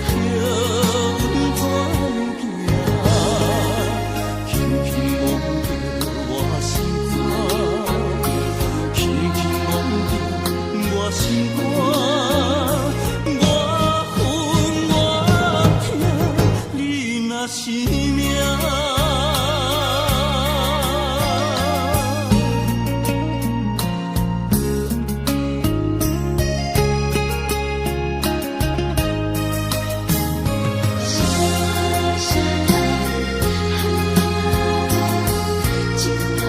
叫阮怎样行？轻轻摸著我心肝，轻轻摸著我心肝，我恨我疼，你若是命。声声叹，情路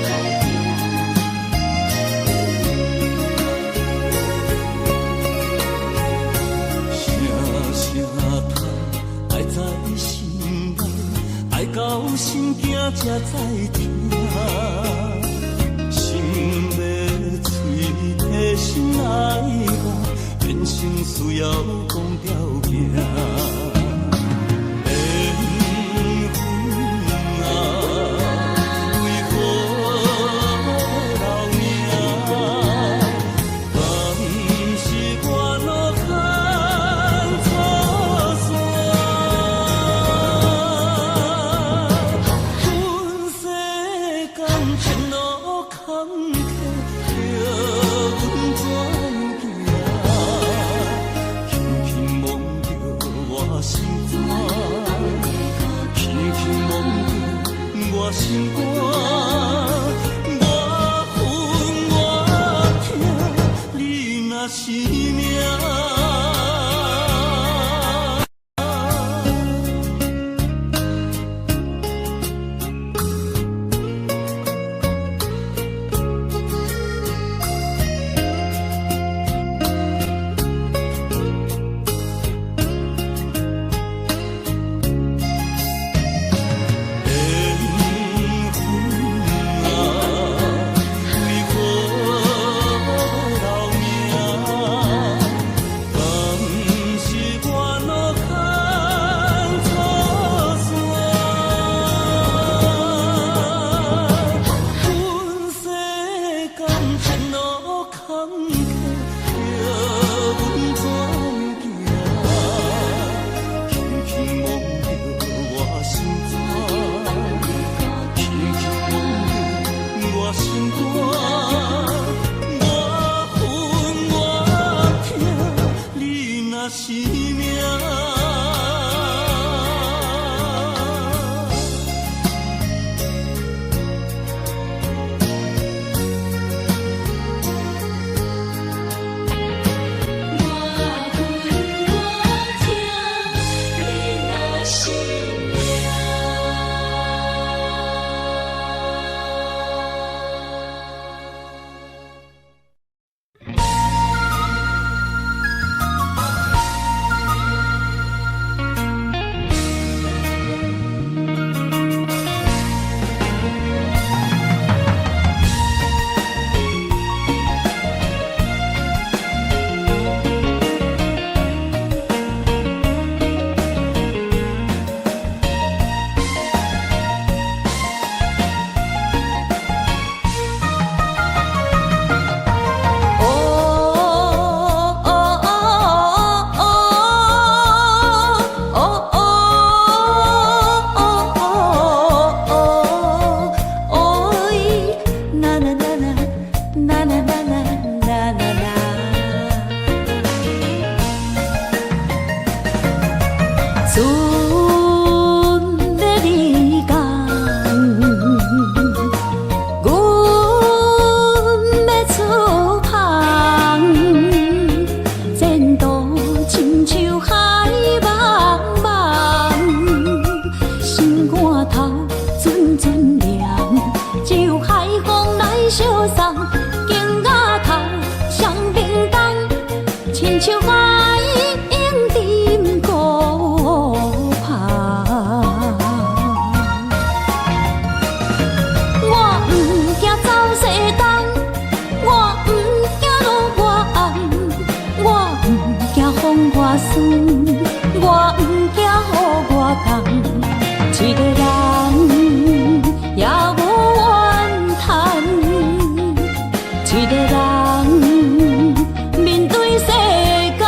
歹行。声声叹，爱在心内，爱到心惊才知疼。心欲碎，提心爱我，人生需要讲条件。缘分啊，为何留名？敢是我路牵错线？阮世间情路坎坷，叫阮怎样行？轻轻摸著我心肝，轻轻摸著我心肝，我恨我疼，你若是命。缘分啊，为何留名？敢是我路牵错线？阮世间情路坎坷，叫阮怎样行？轻轻摸著我心肝，轻轻摸著我心肝，我恨我疼，你若是命。我恨我疼，你若是命。哦哦哦哦哦哦，啦啦啦啦啦啦啦啦啦啦。船欲离港，阮欲出航，前途亲像海茫茫，心肝头阵阵凉，只有海风来相送，肩仔头双冰冻，亲像海涌沉孤帆。我毋惊走西东，我毋惊落外暗，我毋惊風外酸，我毋驚雨外降，一个人也無怨嘆，一個人面對世間。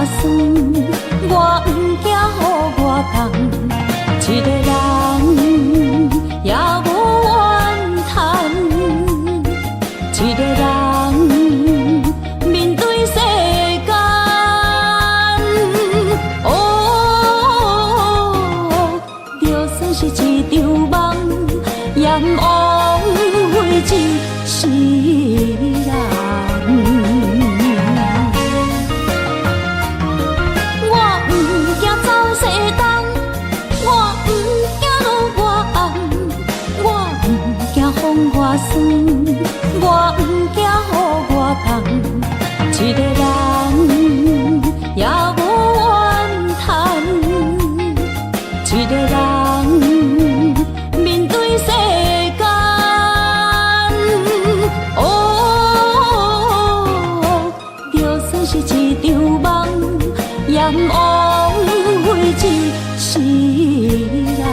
酸，我毋驚雨偌重，一个人也無怨嘆，一個人面對世間。哦，就算是一場夢，也毋枉費一世人。我毋驚走西東，我毋驚落外暗，我毋驚風偌酸，我毋驚雨偌重，一個人也無怨嘆，一個人面對世間。哦，就算是一場夢，也毋枉費一世人。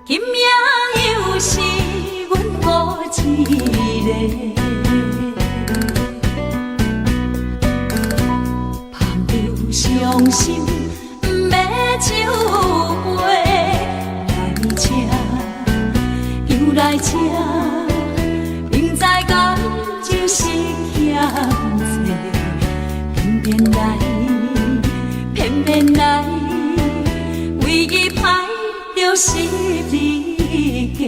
今夜又是阮孤一个，捧著傷心欲酒杯，來這，又來這，明知感情是欠債，偏偏來，偏偏來，為伊歹著十字架。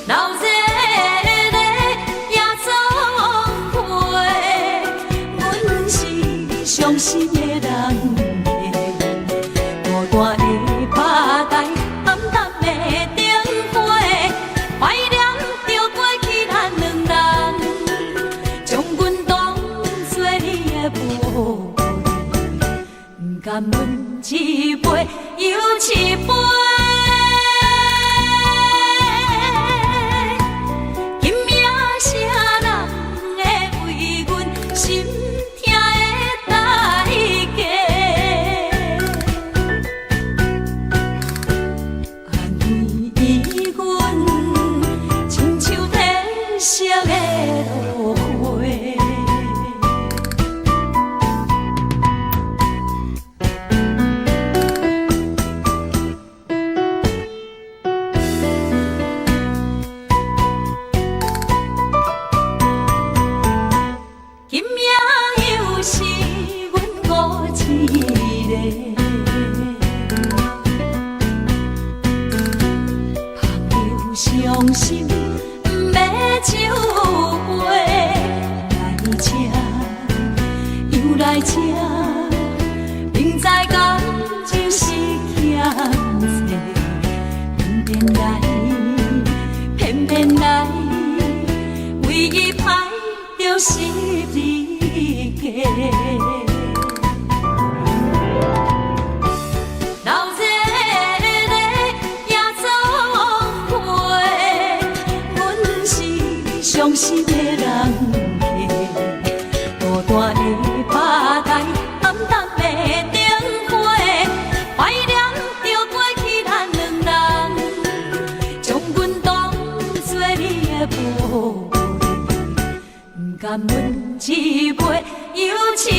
留這个夜總會，阮是傷心的人客，孤單的吧台，暗淡的燈火，懷念著過去咱兩人，將阮當作你的寶貝，毋甘阮一杯又一杯。今夜啥人會為阮心疼的代價？安慰阮，親像褪色的落花。今夜又是阮孤一個，捧著傷心欲酒杯，來這，又來這，明知感情是欠債，偏偏來，偏偏來，為伊歹著十字架。留這个夜總會，阮是傷心的人客，孤單的吧台，暗淡的燈火，懷念著過去咱兩人，將阮當作你的寶貝，毋甘阮一杯又一杯。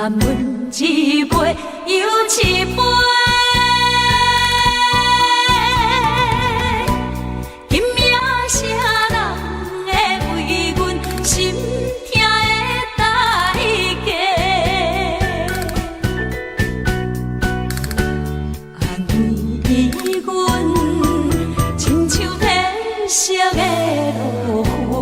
甘阮一杯又一杯。今夜啥人会为阮心疼的代价？按呢阮亲像褪色的落花。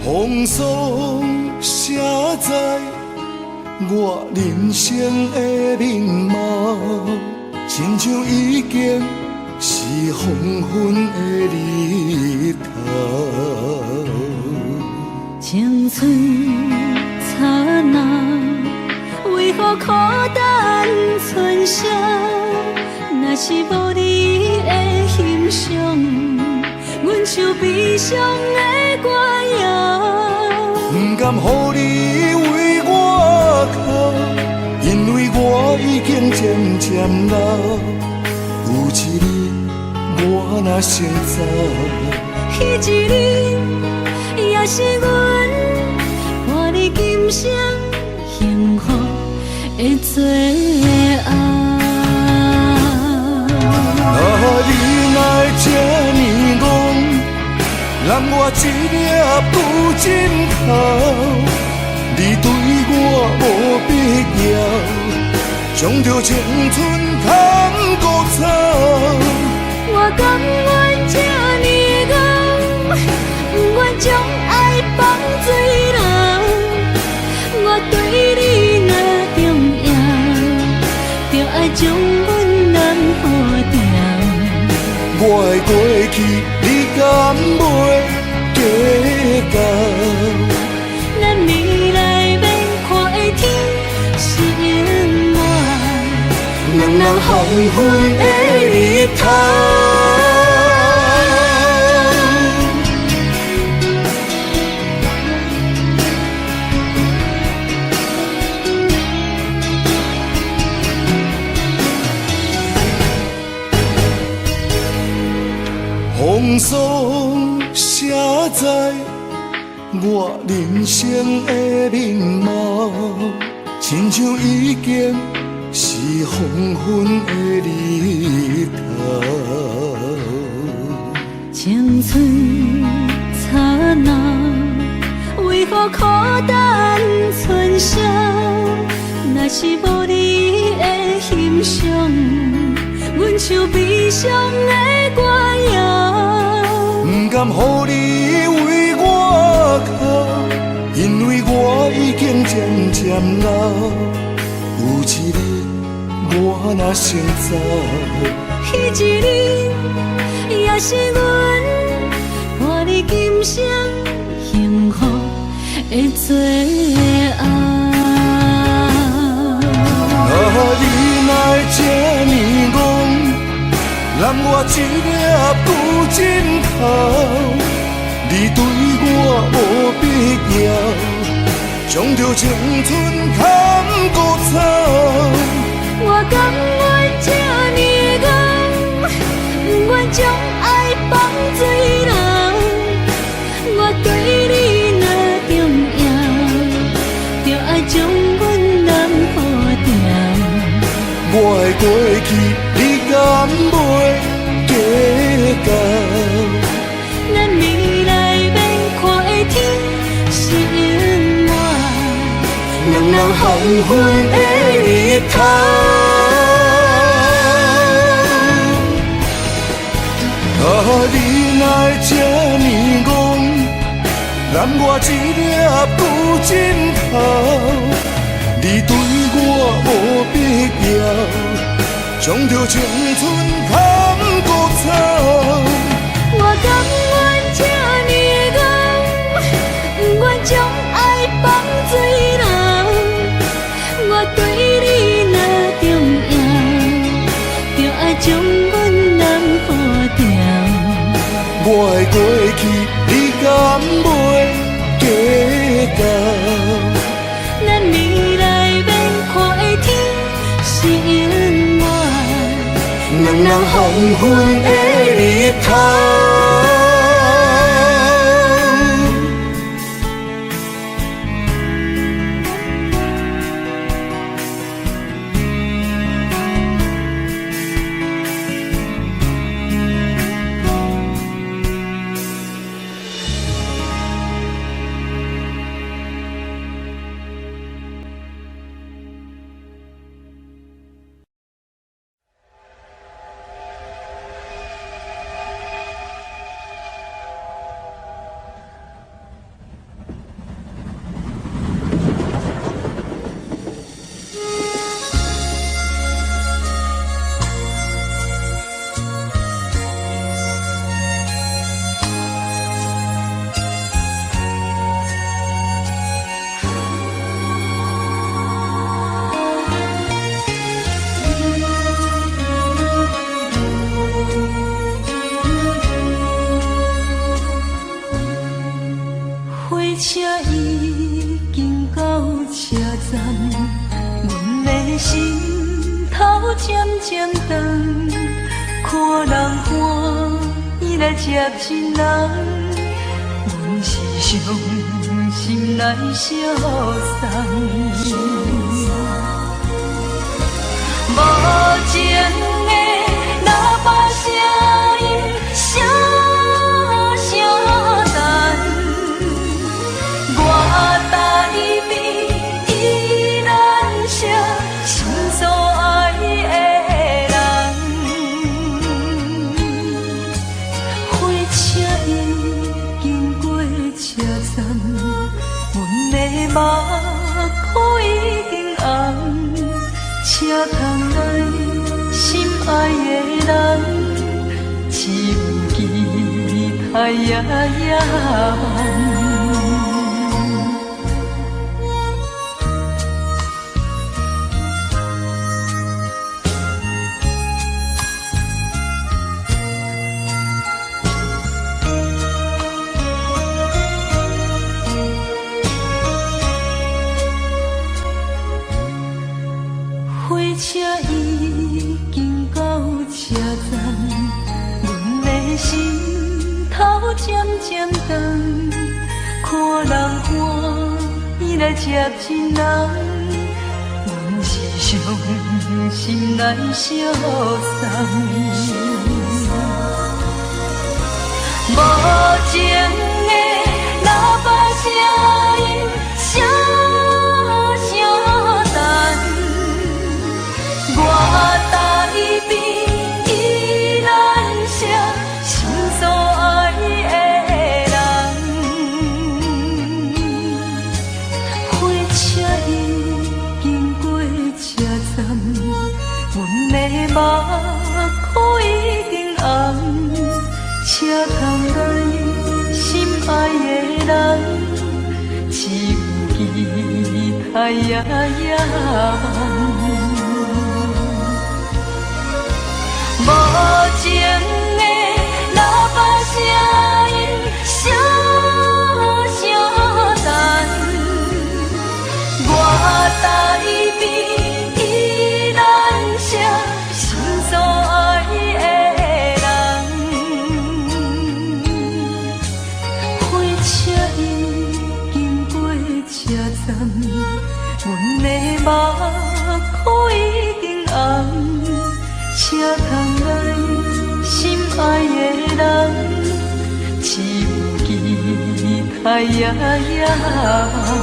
风霜写在我人生的面貌，亲像已经是黄昏的日头。青春刹那，为何苦等春宵？若是无你的欣赏，阮像悲伤的歌谣。不甘予你为我哭，因为我已经渐渐老。有一日我若先走，彼一日也是阮伴你今生幸福的最后。啊，你哪会这呢戆，揽我一粒旧枕头，你对我无必要，将着青春牵孤走。我甘愿这呢戆，不愿将爱放水流。我对你若重要，就爱将阮揽好牢。我的过去，你敢袂计较？咱未来欲看的天是永远两人黄昏的日头。风霜写在我人生的面貌，亲像已经是黄昏的日头。青春刹那，为何苦等春宵？若是无你的欣赏，阮像悲伤的歌谣。不甘予你为我哭，因为我已经渐渐老。有一日我若先走，彼一日也是阮伴你今生幸福的最后。啊，你哪会这呢戆，揽我一粒旧枕头，你对我无必要，将着青春牵孤走。我甘愿这呢戆，不愿将爱放水流。我对你若重要，就爱将阮揽好牢。我的过去，你敢袂计较？咱未来欲看的天是永远两人黄昏的日头。欠我一粒旧枕头。你对我无必要，将著青春坎孤草。我甘愿这呢会怣，不愿将爱放水流。我对你若重要，就爱将阮人好掉。我的过去，你敢袂计较？咱未来免看的天是永远，两人黄昏的日头。火车已经到车站，阮的心头渐渐长，看人欢喜来接亲人，阮是伤心来相送。无情的喇叭声音，声声等。我台边依然是心所爱的人。火车已经过车站，阮的目眶已经红。车窗内心爱的人，只有期待夜夜梦。火车已经到车站，阮的心头渐渐长，看人欢喜来接亲人，阮是伤心来相送。无情的喇叭声音，声声等。我台边依然是心所爱的人。火车已经过车站，阮的目眶已经红。车窗内心爱的人，只有期待夜夜梦。无情的喇叭声音，声声等。我台边依然是心所爱的人。火车已经过车站，阮的目眶已经红。车窗内心爱的人，只有期待夜夜梦。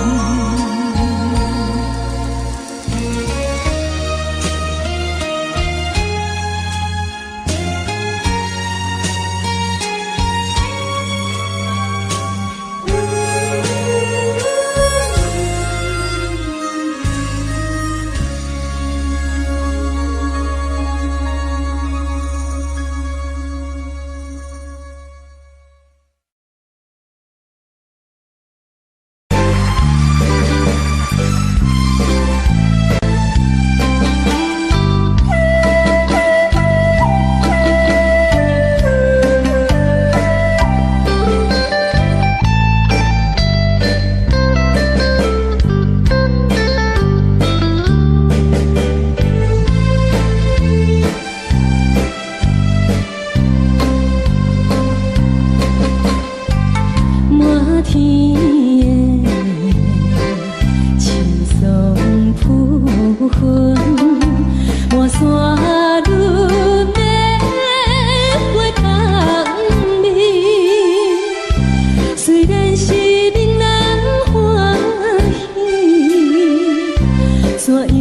样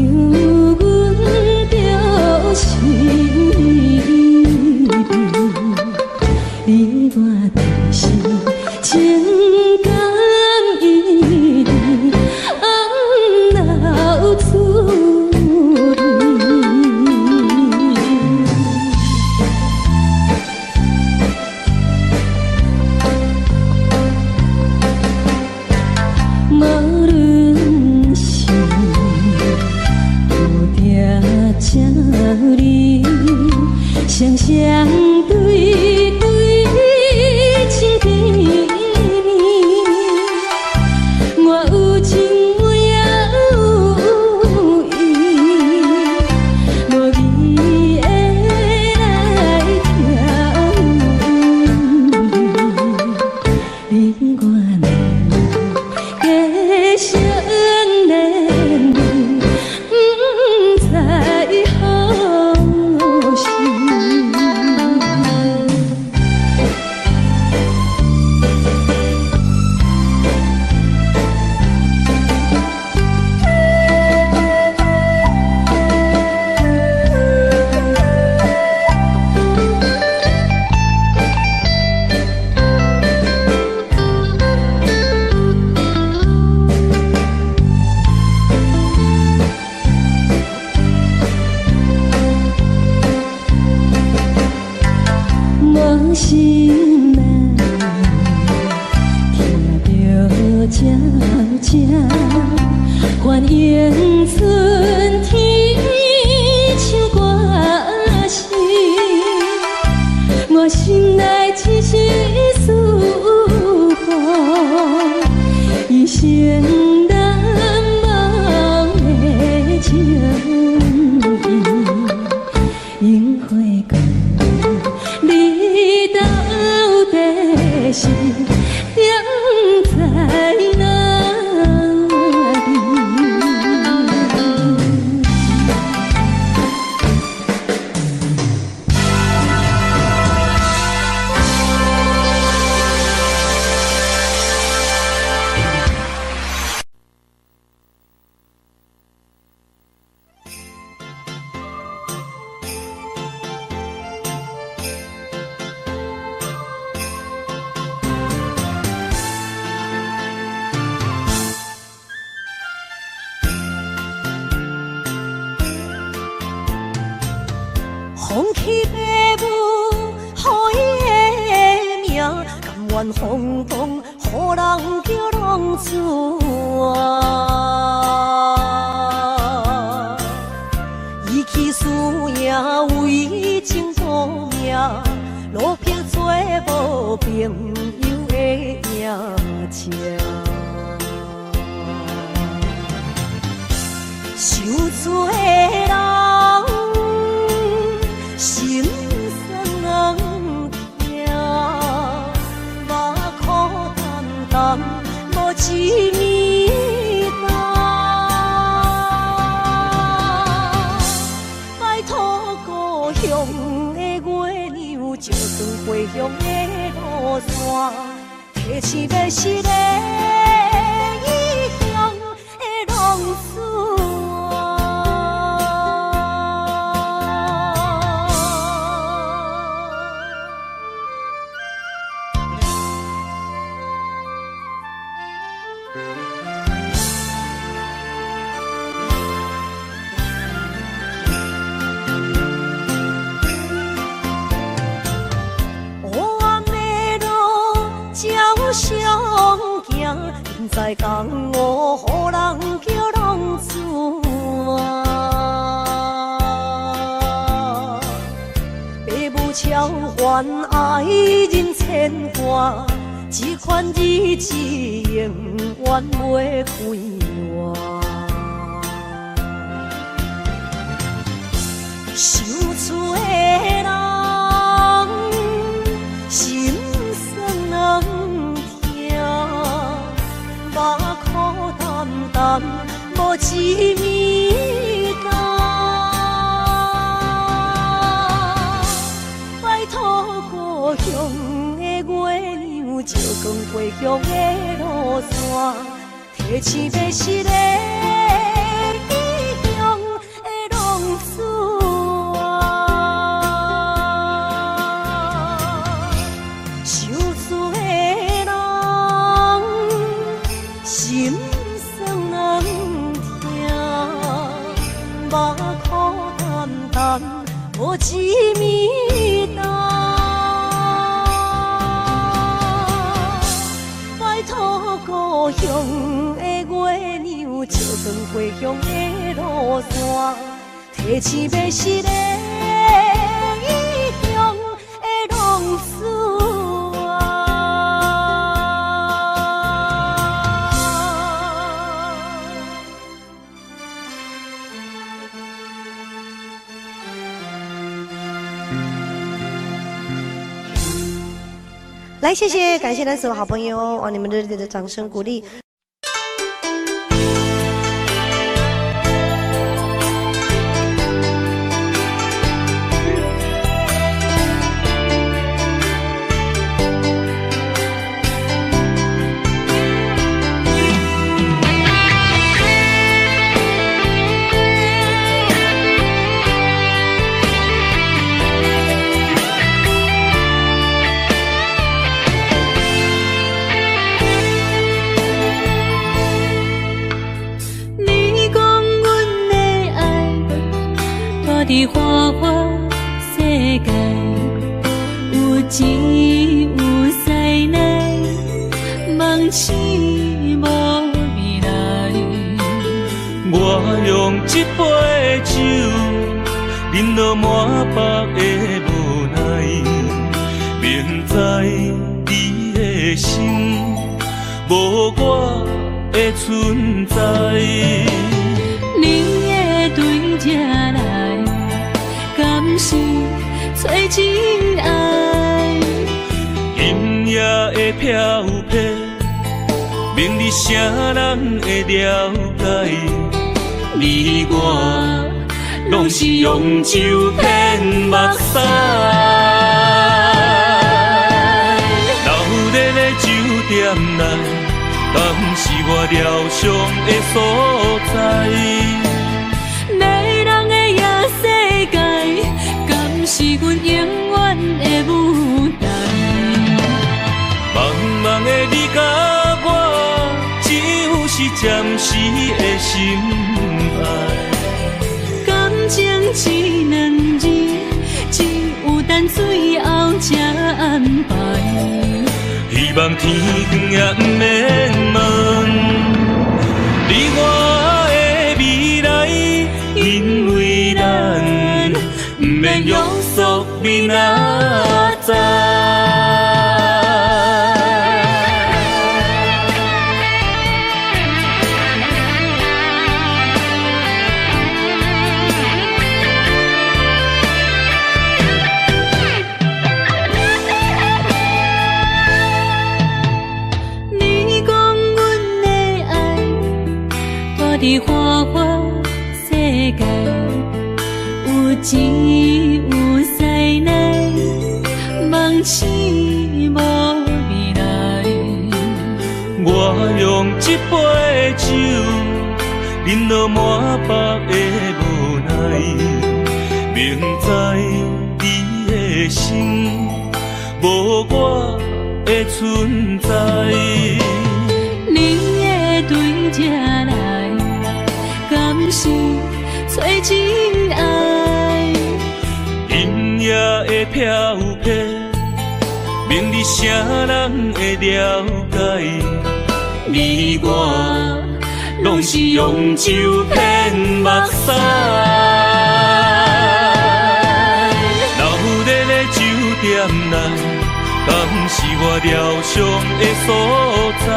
阮著心你我就是情感依恋，暗留思念。无论是有定这呢，双双对对真甜蜜。我有情我也有意，无义的来疼你我两个相连绵，不知何时。我心内听著鸟声，欢迎春天唱歌声。我心内一丝思慕，一生难忘的情意，樱花光。你到底是踮在哪里？放弃爸母予伊的名，甘愿风动，予人叫浪子啊。伊去输赢为情赌命，落魄做无朋友的赢者。受罪的人心酸痛，目苦澹澹，无一暝担。拜托故乡的月娘，照转回乡的路线，提醒欲死的异乡的浪子啊。黑暗的路照相行，不知江湖予人叫浪子啊。爸母超凡爱人牵挂，这款日子永远袂快活。受罪的人心酸痛，目苦澹澹，无一暝担。拜托故乡的月娘，照光回乡的路线，提醒欲死的异乡目苦澹澹，無一暝冬。拜託故鄉的月娘，照光回鄉的路線，提醒欲死的異鄉的浪子啊。來，謝謝，感謝咱所有好朋友哦，你們熱烈的掌聲鼓勵。你講阮的愛，蹛佇花花世界，有錢有勢內，夢醒無未來。我用這杯酒，飲到滿腹的無奈，明知你的心無我的存在。你會對這來，敢是找真愛？今夜的飄泊，明日啥人會了解？你我攏是用酒騙目屎。闹熱的酒店內，敢是我療傷的所在？迷人的夜世界，敢是阮永遠的舞台？茫茫的你佮我，只有是暫時的心愛。感情這兩字，只有等最後才安排。希望天光也毋免問你我的未來，因為咱毋免約束明仔載。你講阮的愛，蹛佇花花世界，有錢有勢內，夢醒無未來。我用這杯酒，飲到滿腹的無奈，明知你的心無我的存在。你會對這來，敢是找真愛？今夜的飄泊，明日啥人會了解？你我攏是用酒騙目屎。鬧熱的酒店內，敢是我療傷的所在？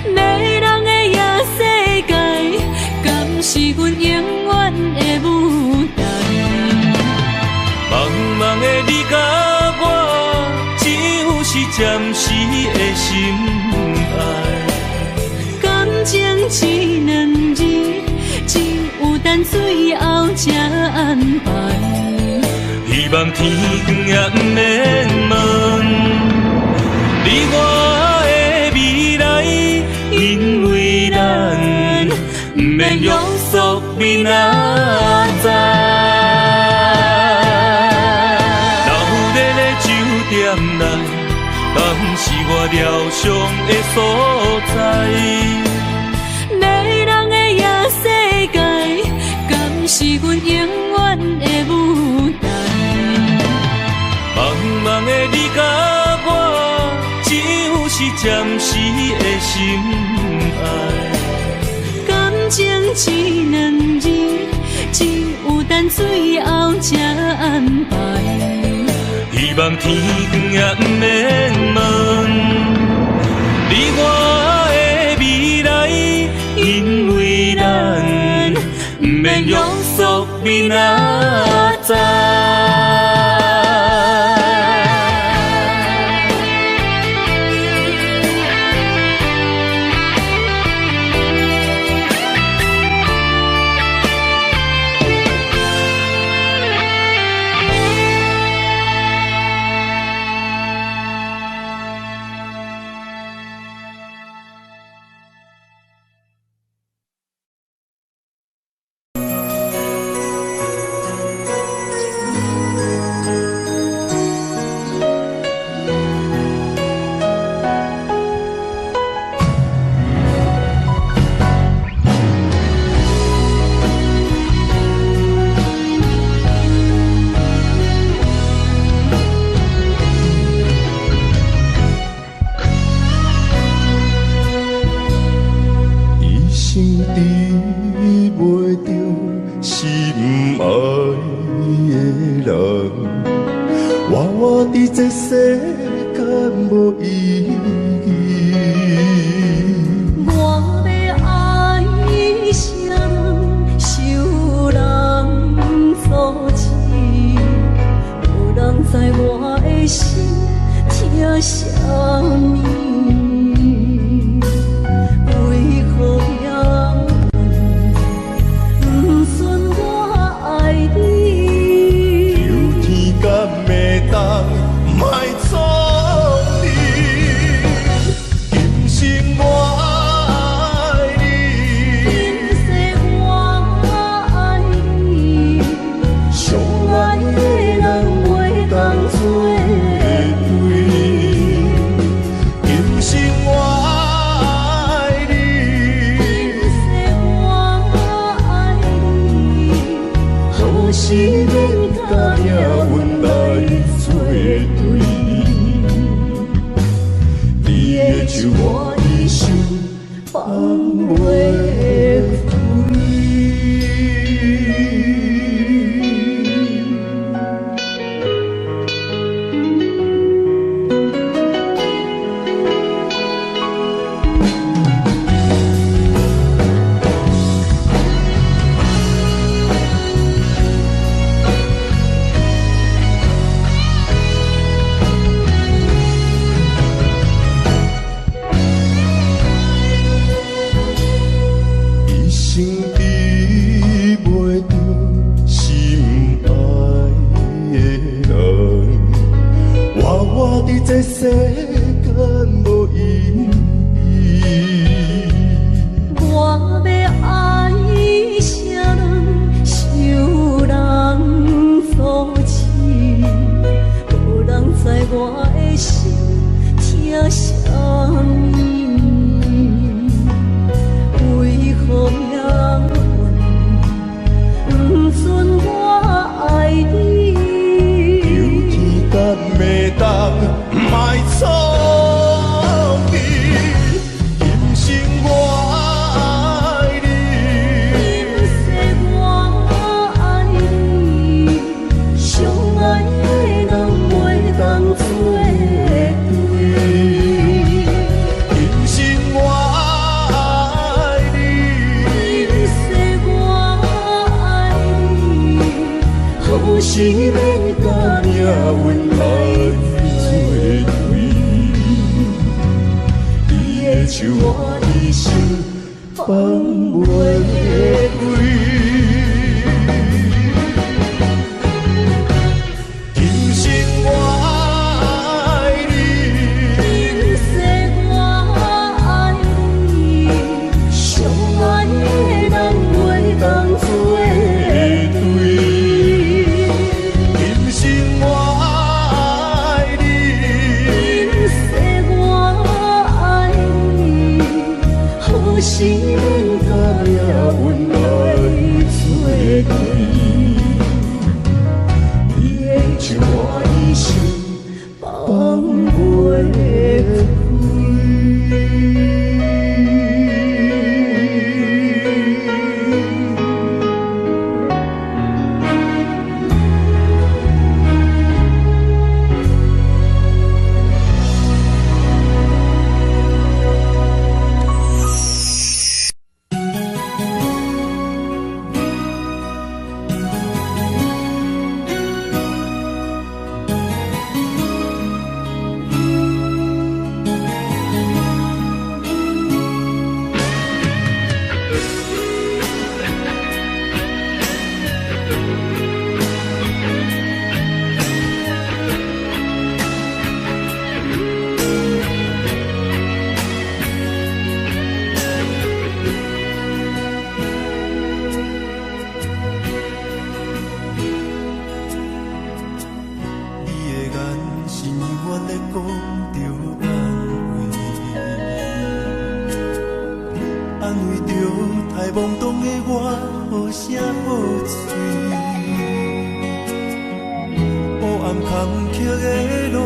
迷人的夜世界，敢是阮永遠的舞台？茫茫的你佮我，只有是暫時的心愛。感情這兩字，只有等最後才安排。希望天光也毋免問你我的未來，因為咱毋免約束明仔載。鬧熱的酒店內，敢是我療傷的所在？迷人的夜世界，心愛。感情這兩字，只有等最後才安排。希望天光也毋免問你我的未來，因為咱毋免約束明仔載。一生得袂著心愛的人，活活佇這世間無意義。我欲愛啥人，受人阻止，無人知我的心疼啥物。為何命運不准我愛你？求天敢會當莫創你，今生我愛你，今世我愛你，相愛的人袂當做對。今生我愛你，今世我愛你，何時免共命運來做對？你的手我一生放袂開。一生得袂著心愛的人，活活佇這世間無意義。我欲愛啥人，受人阻止，無人知我的心疼啥物。為何命運不准我愛你？求天敢會當莫創你，今生我愛你，今世我愛你，相愛的人袂當做對。今生我愛你，今世我愛你，何時免共命運來做對？你的手我一生放袂開。今生我愛你，今世我愛你，相愛的人袂當做對。今生我愛你，今世我愛你，何時免共命運來聲好喙。黑暗坎坷的路，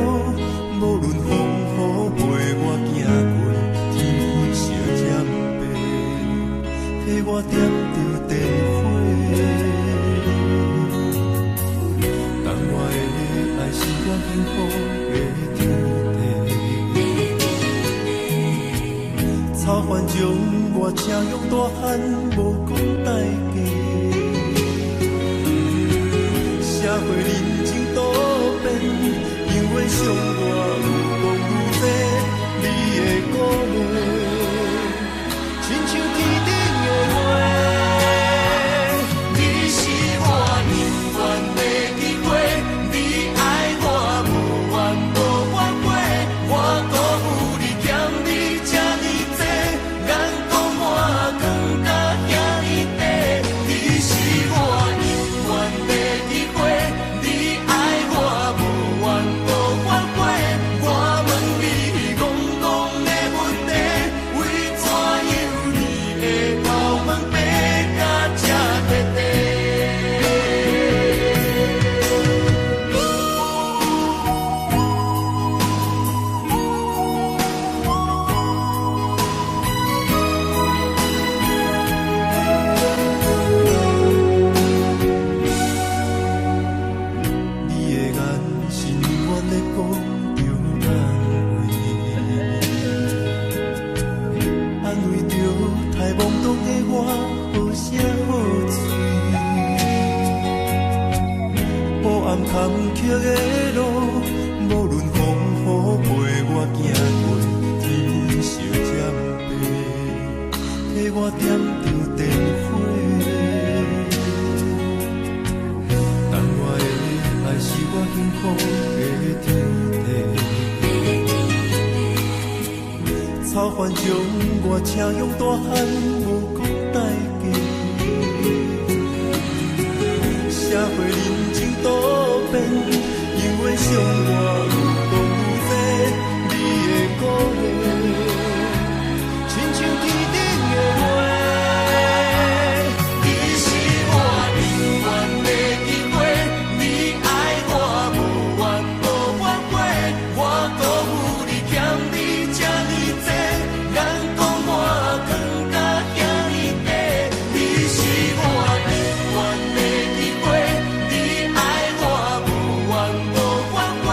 無論風雨陪我行過，天昏相漸白，替我點著電火。但我的愛是我幸福的天地。草原將我車用大漢，無講代價。社會人情多變，永遠傷我愈講愈濟，你的鼓勵，親像天頂的月。你是我永遠的機會，你愛我無怨無反悔，我辜負你欠你這呢濟，眼光我藏甲遐呢短。你是我永遠的機會，你愛我無怨無反悔，我問你戇戇的問題，為怎樣你會頭毛白甲這徹底？你的眼神永遠咧講著安慰，安慰著太懵懂的我，好聲好喙。黑暗坎坷的路，無論風雨陪我行過，天昏相漸白，替我點著電火。但我的愛是我幸福的天地。草原將我車用大漢，無講代價。社會人情多變，永遠傷我愈講愈濟，你的鼓勵，親像天頂的月。你是我永遠的機會，你愛我無怨無反悔，我辜負你欠你這呢濟，眼光我藏甲遐呢短。你是我永遠的機會，你愛我無怨無反悔，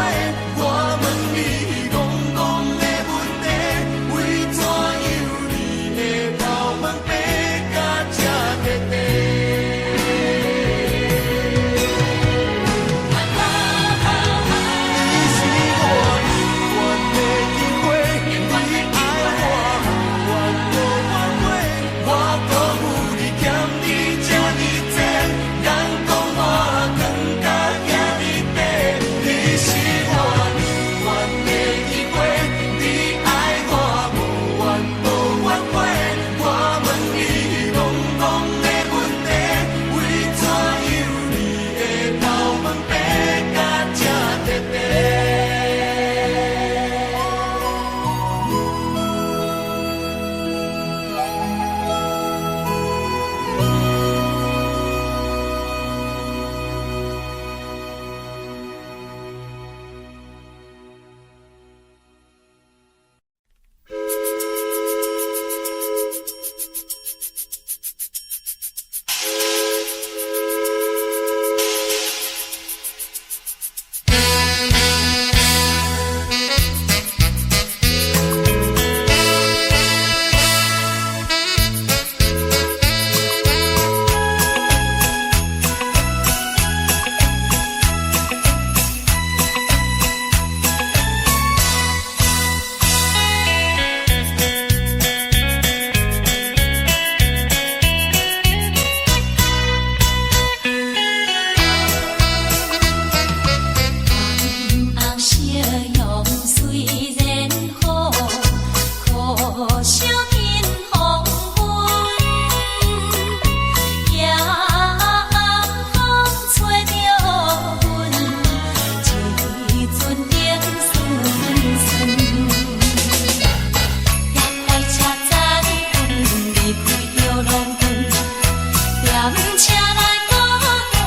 車來孤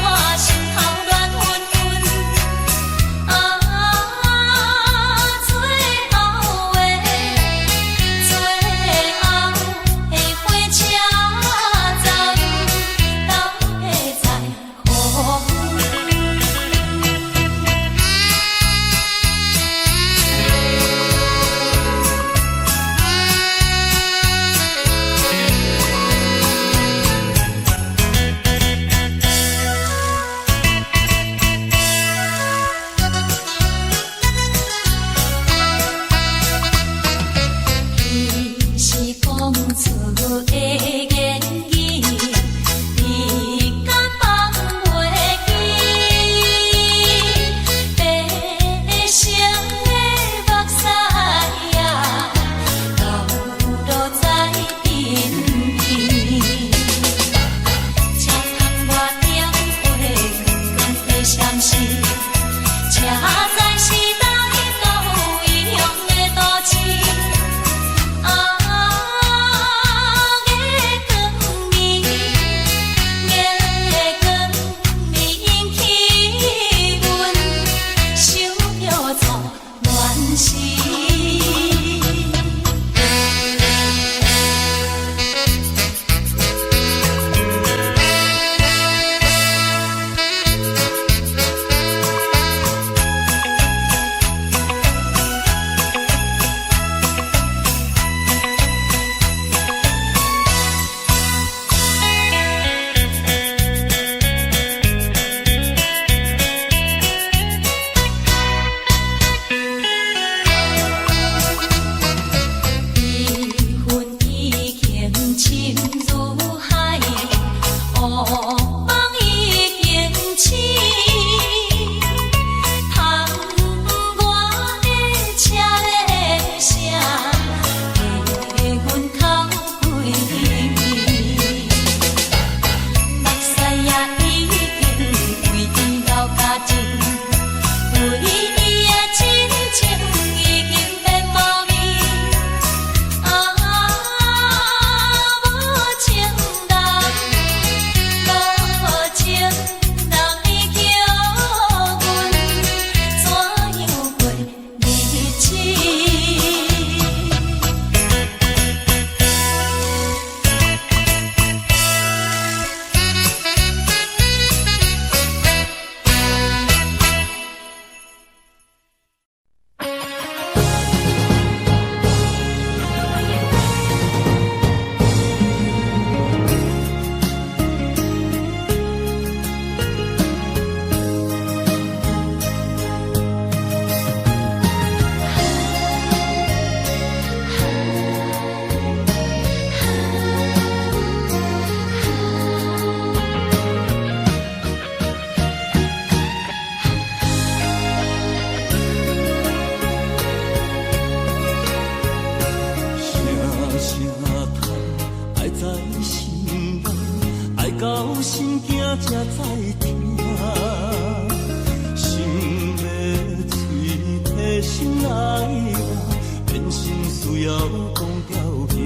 單，心頭亂紛紛。啊，最後的最後的火車站，到底在何方？彼是講出的言語，你敢放袂記？白色的目屎啊，流落在鬢邊。車窗外燈火光光的閃烁，車載是來到異鄉的都市。啊，月光暝，月光暝引起阮想著做恋時。悲恨已經深如海，惡夢已經醒。窗外的車鈴聲，替阮哭規暝。目屎也已經為伊流乾淨，為伊的真情已經變無味。啊，無情人，無情人，你叫阮怎樣過日子？聲聲嘆，愛在心內，愛到心驚才知疼。心欲喙提心內話，變成需要講條件。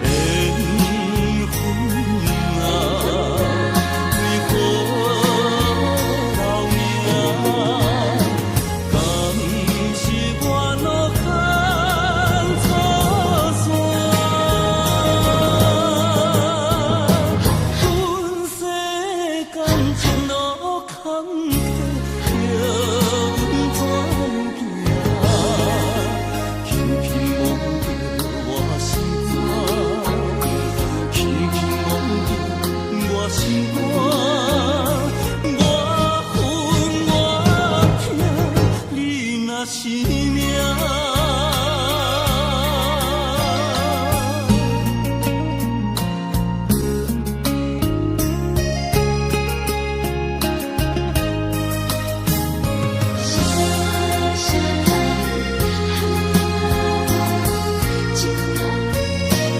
緣分啊，為何留名？敢是我落空错线？阮世间情路坎坷，叫阮怎样行？轻轻摸著我心肝，轻轻摸著我心肝，我恨我疼，你若是命。聲聲嘆，情人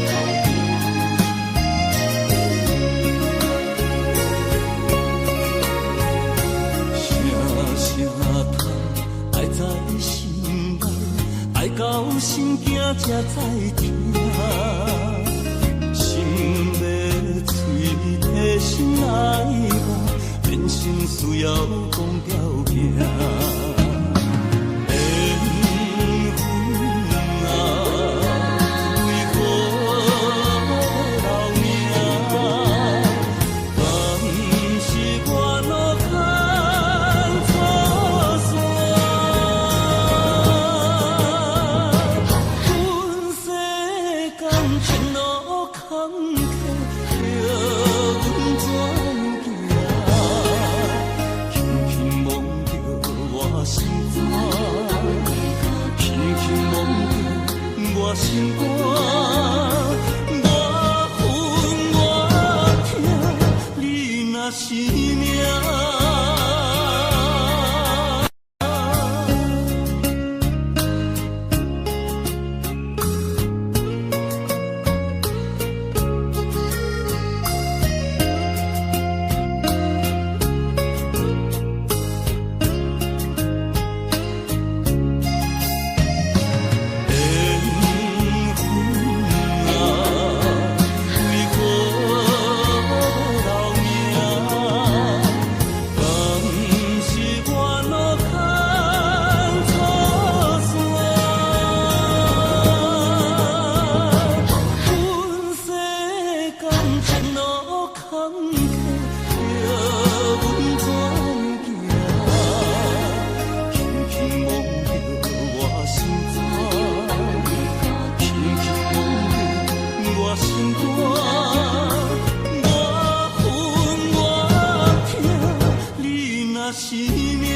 歹定。聲聲嘆，愛在心內，愛到心驚才知疼。心欲喙也有講條件。緣分啊，為何無留名？敢是我路牽錯線？阮世感情路坎坷，叫阮怎行？輕輕摸著我心肝，輕輕摸著我心肝，我恨我疼，你若是命。緣分啊，為何無留名？敢是我路牽錯線？阮世感情路坎坷，叫阮怎行？輕輕摸著我心肝，輕輕摸著我心肝，我恨我疼，你若是命。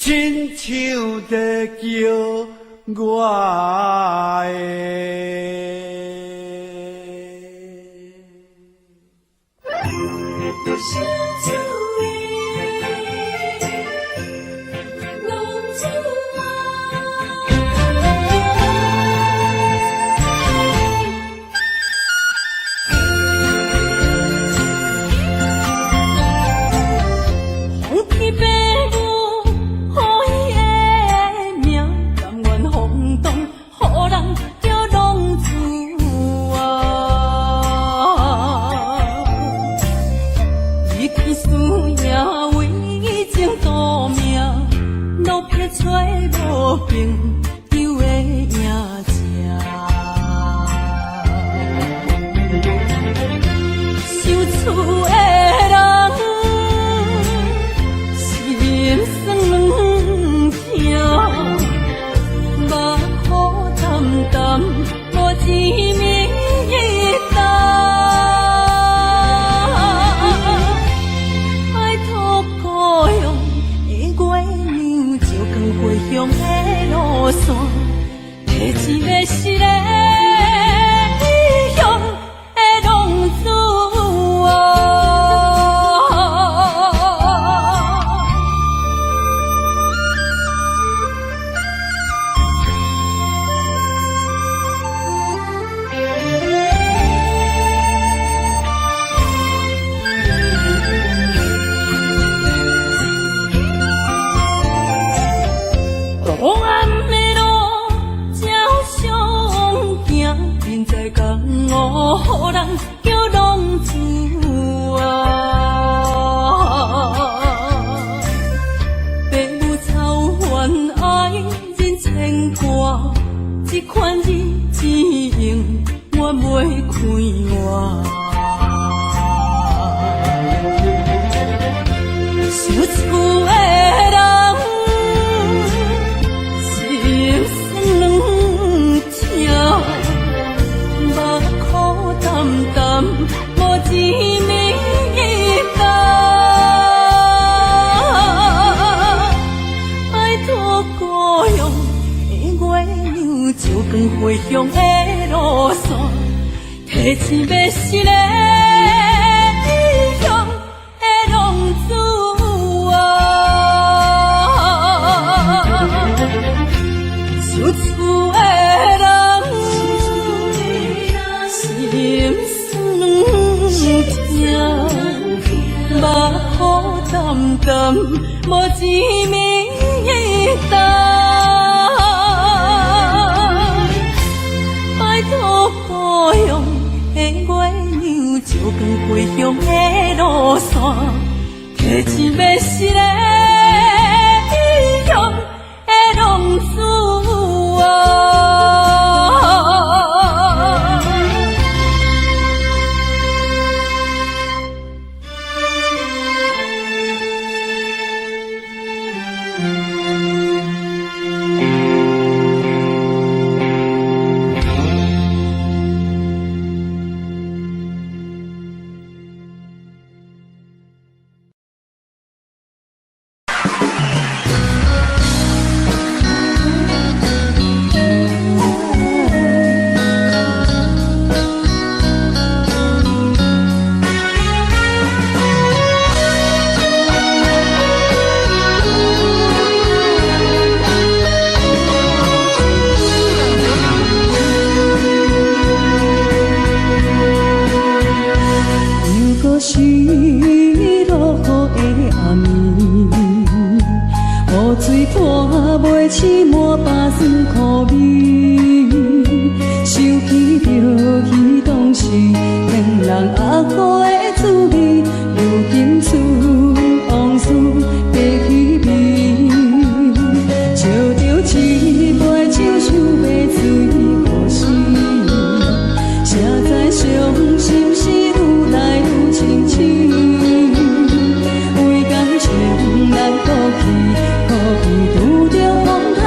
親像在叫我的。相思的浪子啊。风起白雾，予伊的名，甘愿风动，予人叫浪子啊。伊去输赢为情赌命，落魄找无朋友的赢者。想厝的人，心酸两疼，目苦澹澹，无一暝担。拜托故乡的月娘，照光回乡的路线，提钱欲失的异乡的浪子啊。黑暗的路才相行，人在江湖，予人叫浪子啊。爸母操烦爱人牵挂，这款日子永远袂快活。想厝的人，心酸两疼，目苦澹澹，无一暝担。拜托故乡的月娘，照光回乡的路线，提钱欲失的异乡的浪子啊。想厝的人，心酸两疼，目苦澹澹，无一暝担。拜托故乡的月娘，照光回乡的路线，提钱欲失的异乡的浪子啊。又阁是落雨的暗暝，雨水泼袂醒满腹酸苦味，想起著彼当时骗人阿苦的滋味，如今思往事白彼味，照著一杯酒想欲醉故事，谁知伤心事愈来愈清醒，为感情难过去，苦味拄著风海。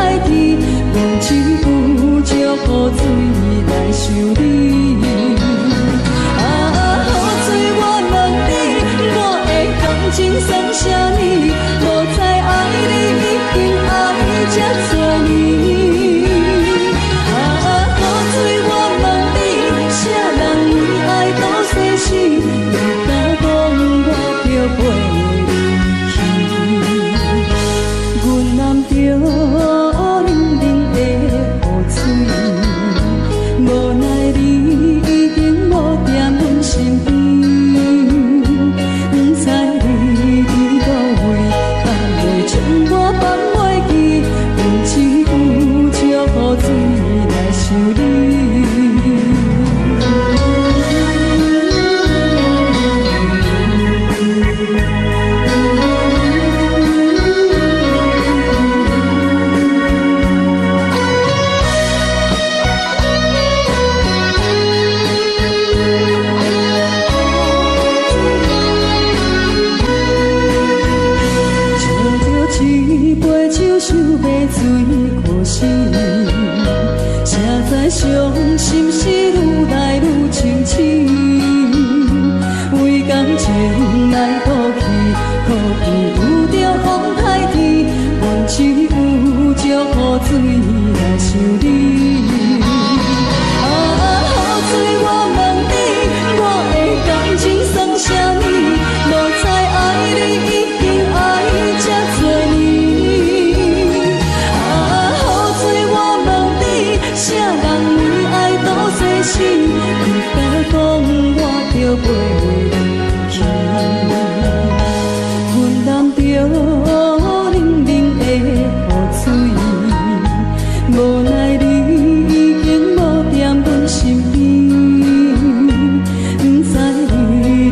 欲水可惜，谁知傷心事愈來愈清醒，為感情來賭氣，苦比遇著風颱天，阮只有石雨水來想你。啊，雨水我問你，我的感情算啥物？無知愛你已經愛這多年。啊，雨水我問你，啥人為愛賭生死？你敢講我著飛袂去？阮淋著冷冷的雨水，無奈你已經無踮阮身邊，不知你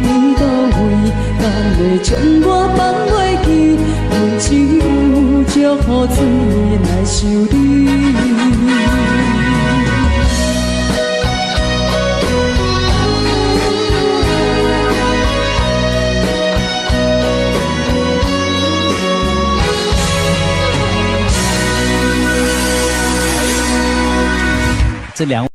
佇佗位，敢會將我放袂記？阮只有石雨水來想你。這兩。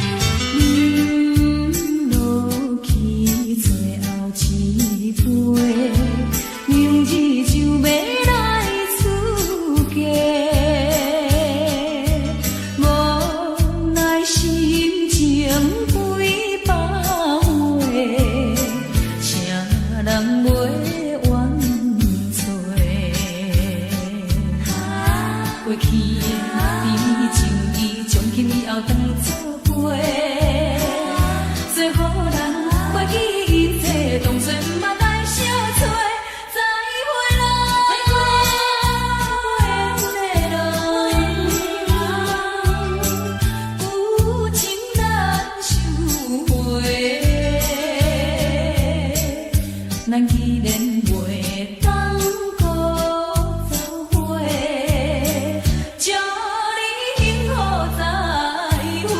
飲落去最後一杯，明日就欲來出嫁，無奈心情幾百回，誰人袂怨嗟？過去的甜蜜情意，從今以後當作陪。做予人袂記一切，當作毋捌來相揣。再會啦，無緣的人，舊情難收回。咱既然袂當閣做伙，祝你幸福再會。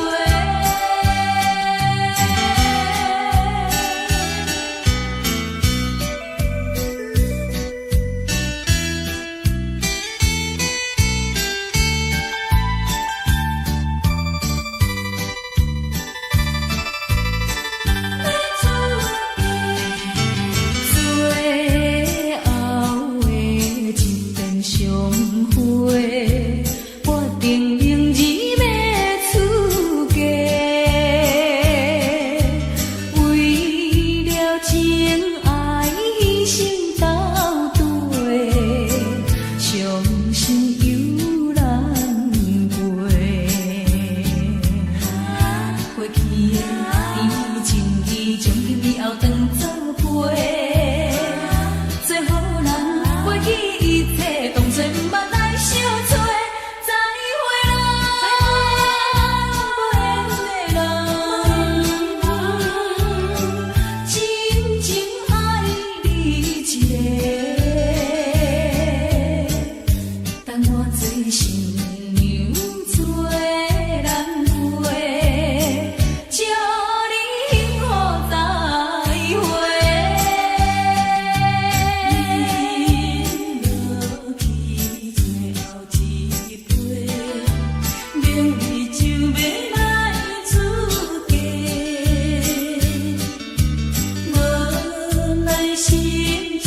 最後的一遍相會，決定明日欲出嫁。為了情愛犧牲到底，傷心猶難過。過去的甜蜜情意，從今以後當作陪。做予人袂記一切，當作毋捌來相揣。再會啦，無緣的人，真情愛你一個，等我做新娘做難過，祝你幸福再會。飲落去最後一杯，明日就欲來出嫁。無奈心情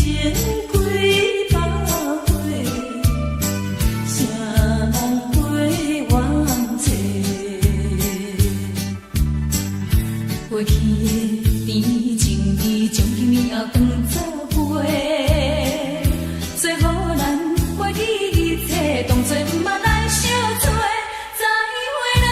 幾百回，誰人袂怨嗟？過去的甜蜜情意，從今以後當作陪。做予人袂記一切，當作毋捌來相揣。再會啦，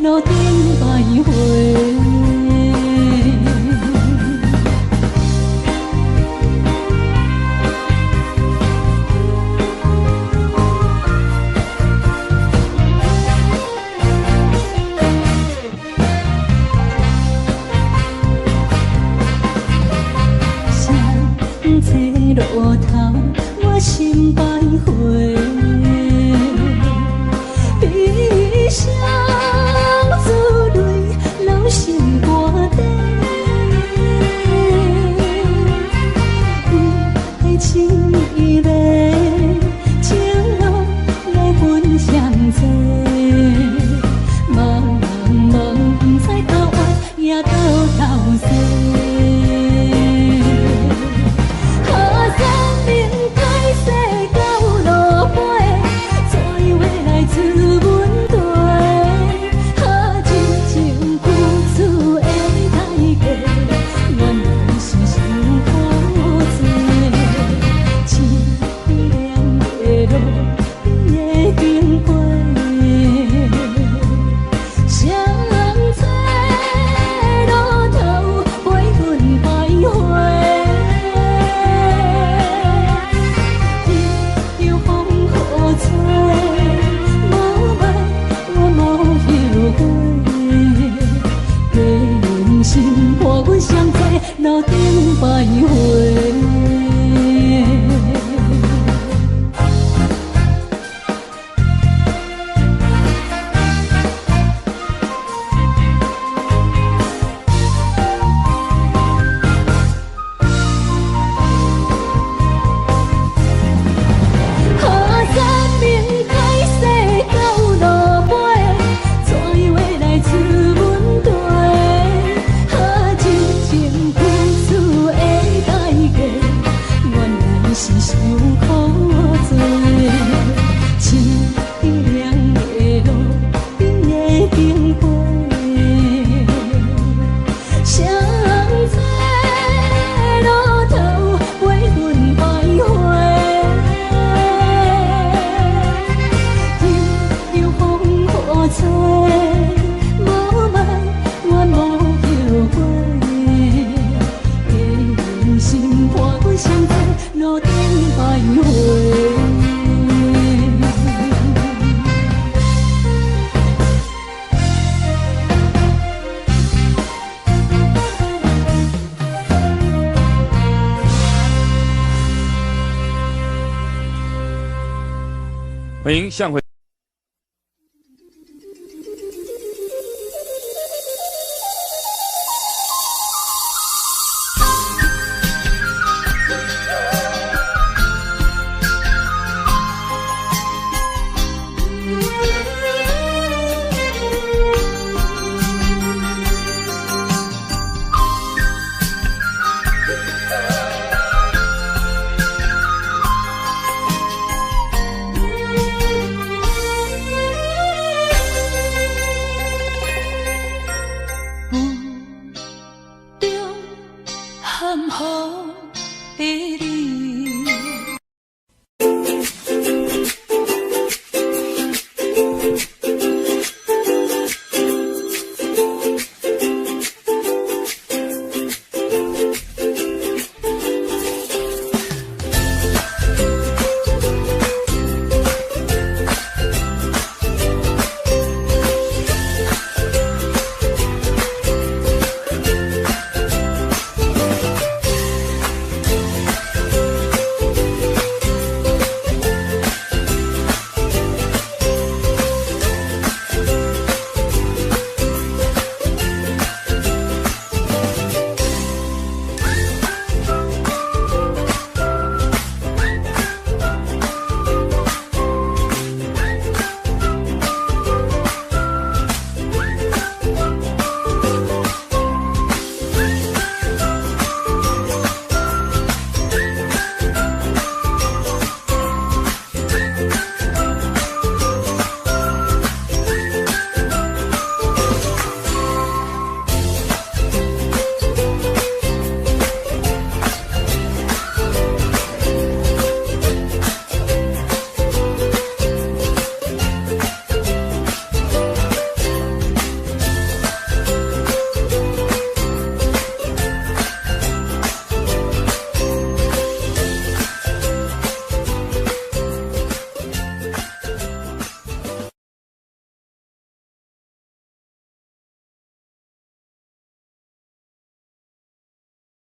路頂徘徊。誰坐路頭，我心徘徊。悲傷珠淚流心肝底，為愛情迷，情路來分相載。茫茫不知頭越也到頭西。三明海西到落尾，怎樣會來自阮地？啊，真情付出的代價，原來是傷苦濟。淒涼的路，你會經過。誰坐路頭陪阮徘徊？任由風雨吹，無愛我無後悔。假用心伴阮相坐路頂徘徊。啊，三明海西到落尾，怎樣會來自阮地？啊，真情付出的代價，原來是傷苦濟。淒涼的路，你會經過。誰坐路頭陪阮徘徊？任由風雨吹，無愛我無後悔。假用心伴阮相坐路頂徘徊。歡迎向輝。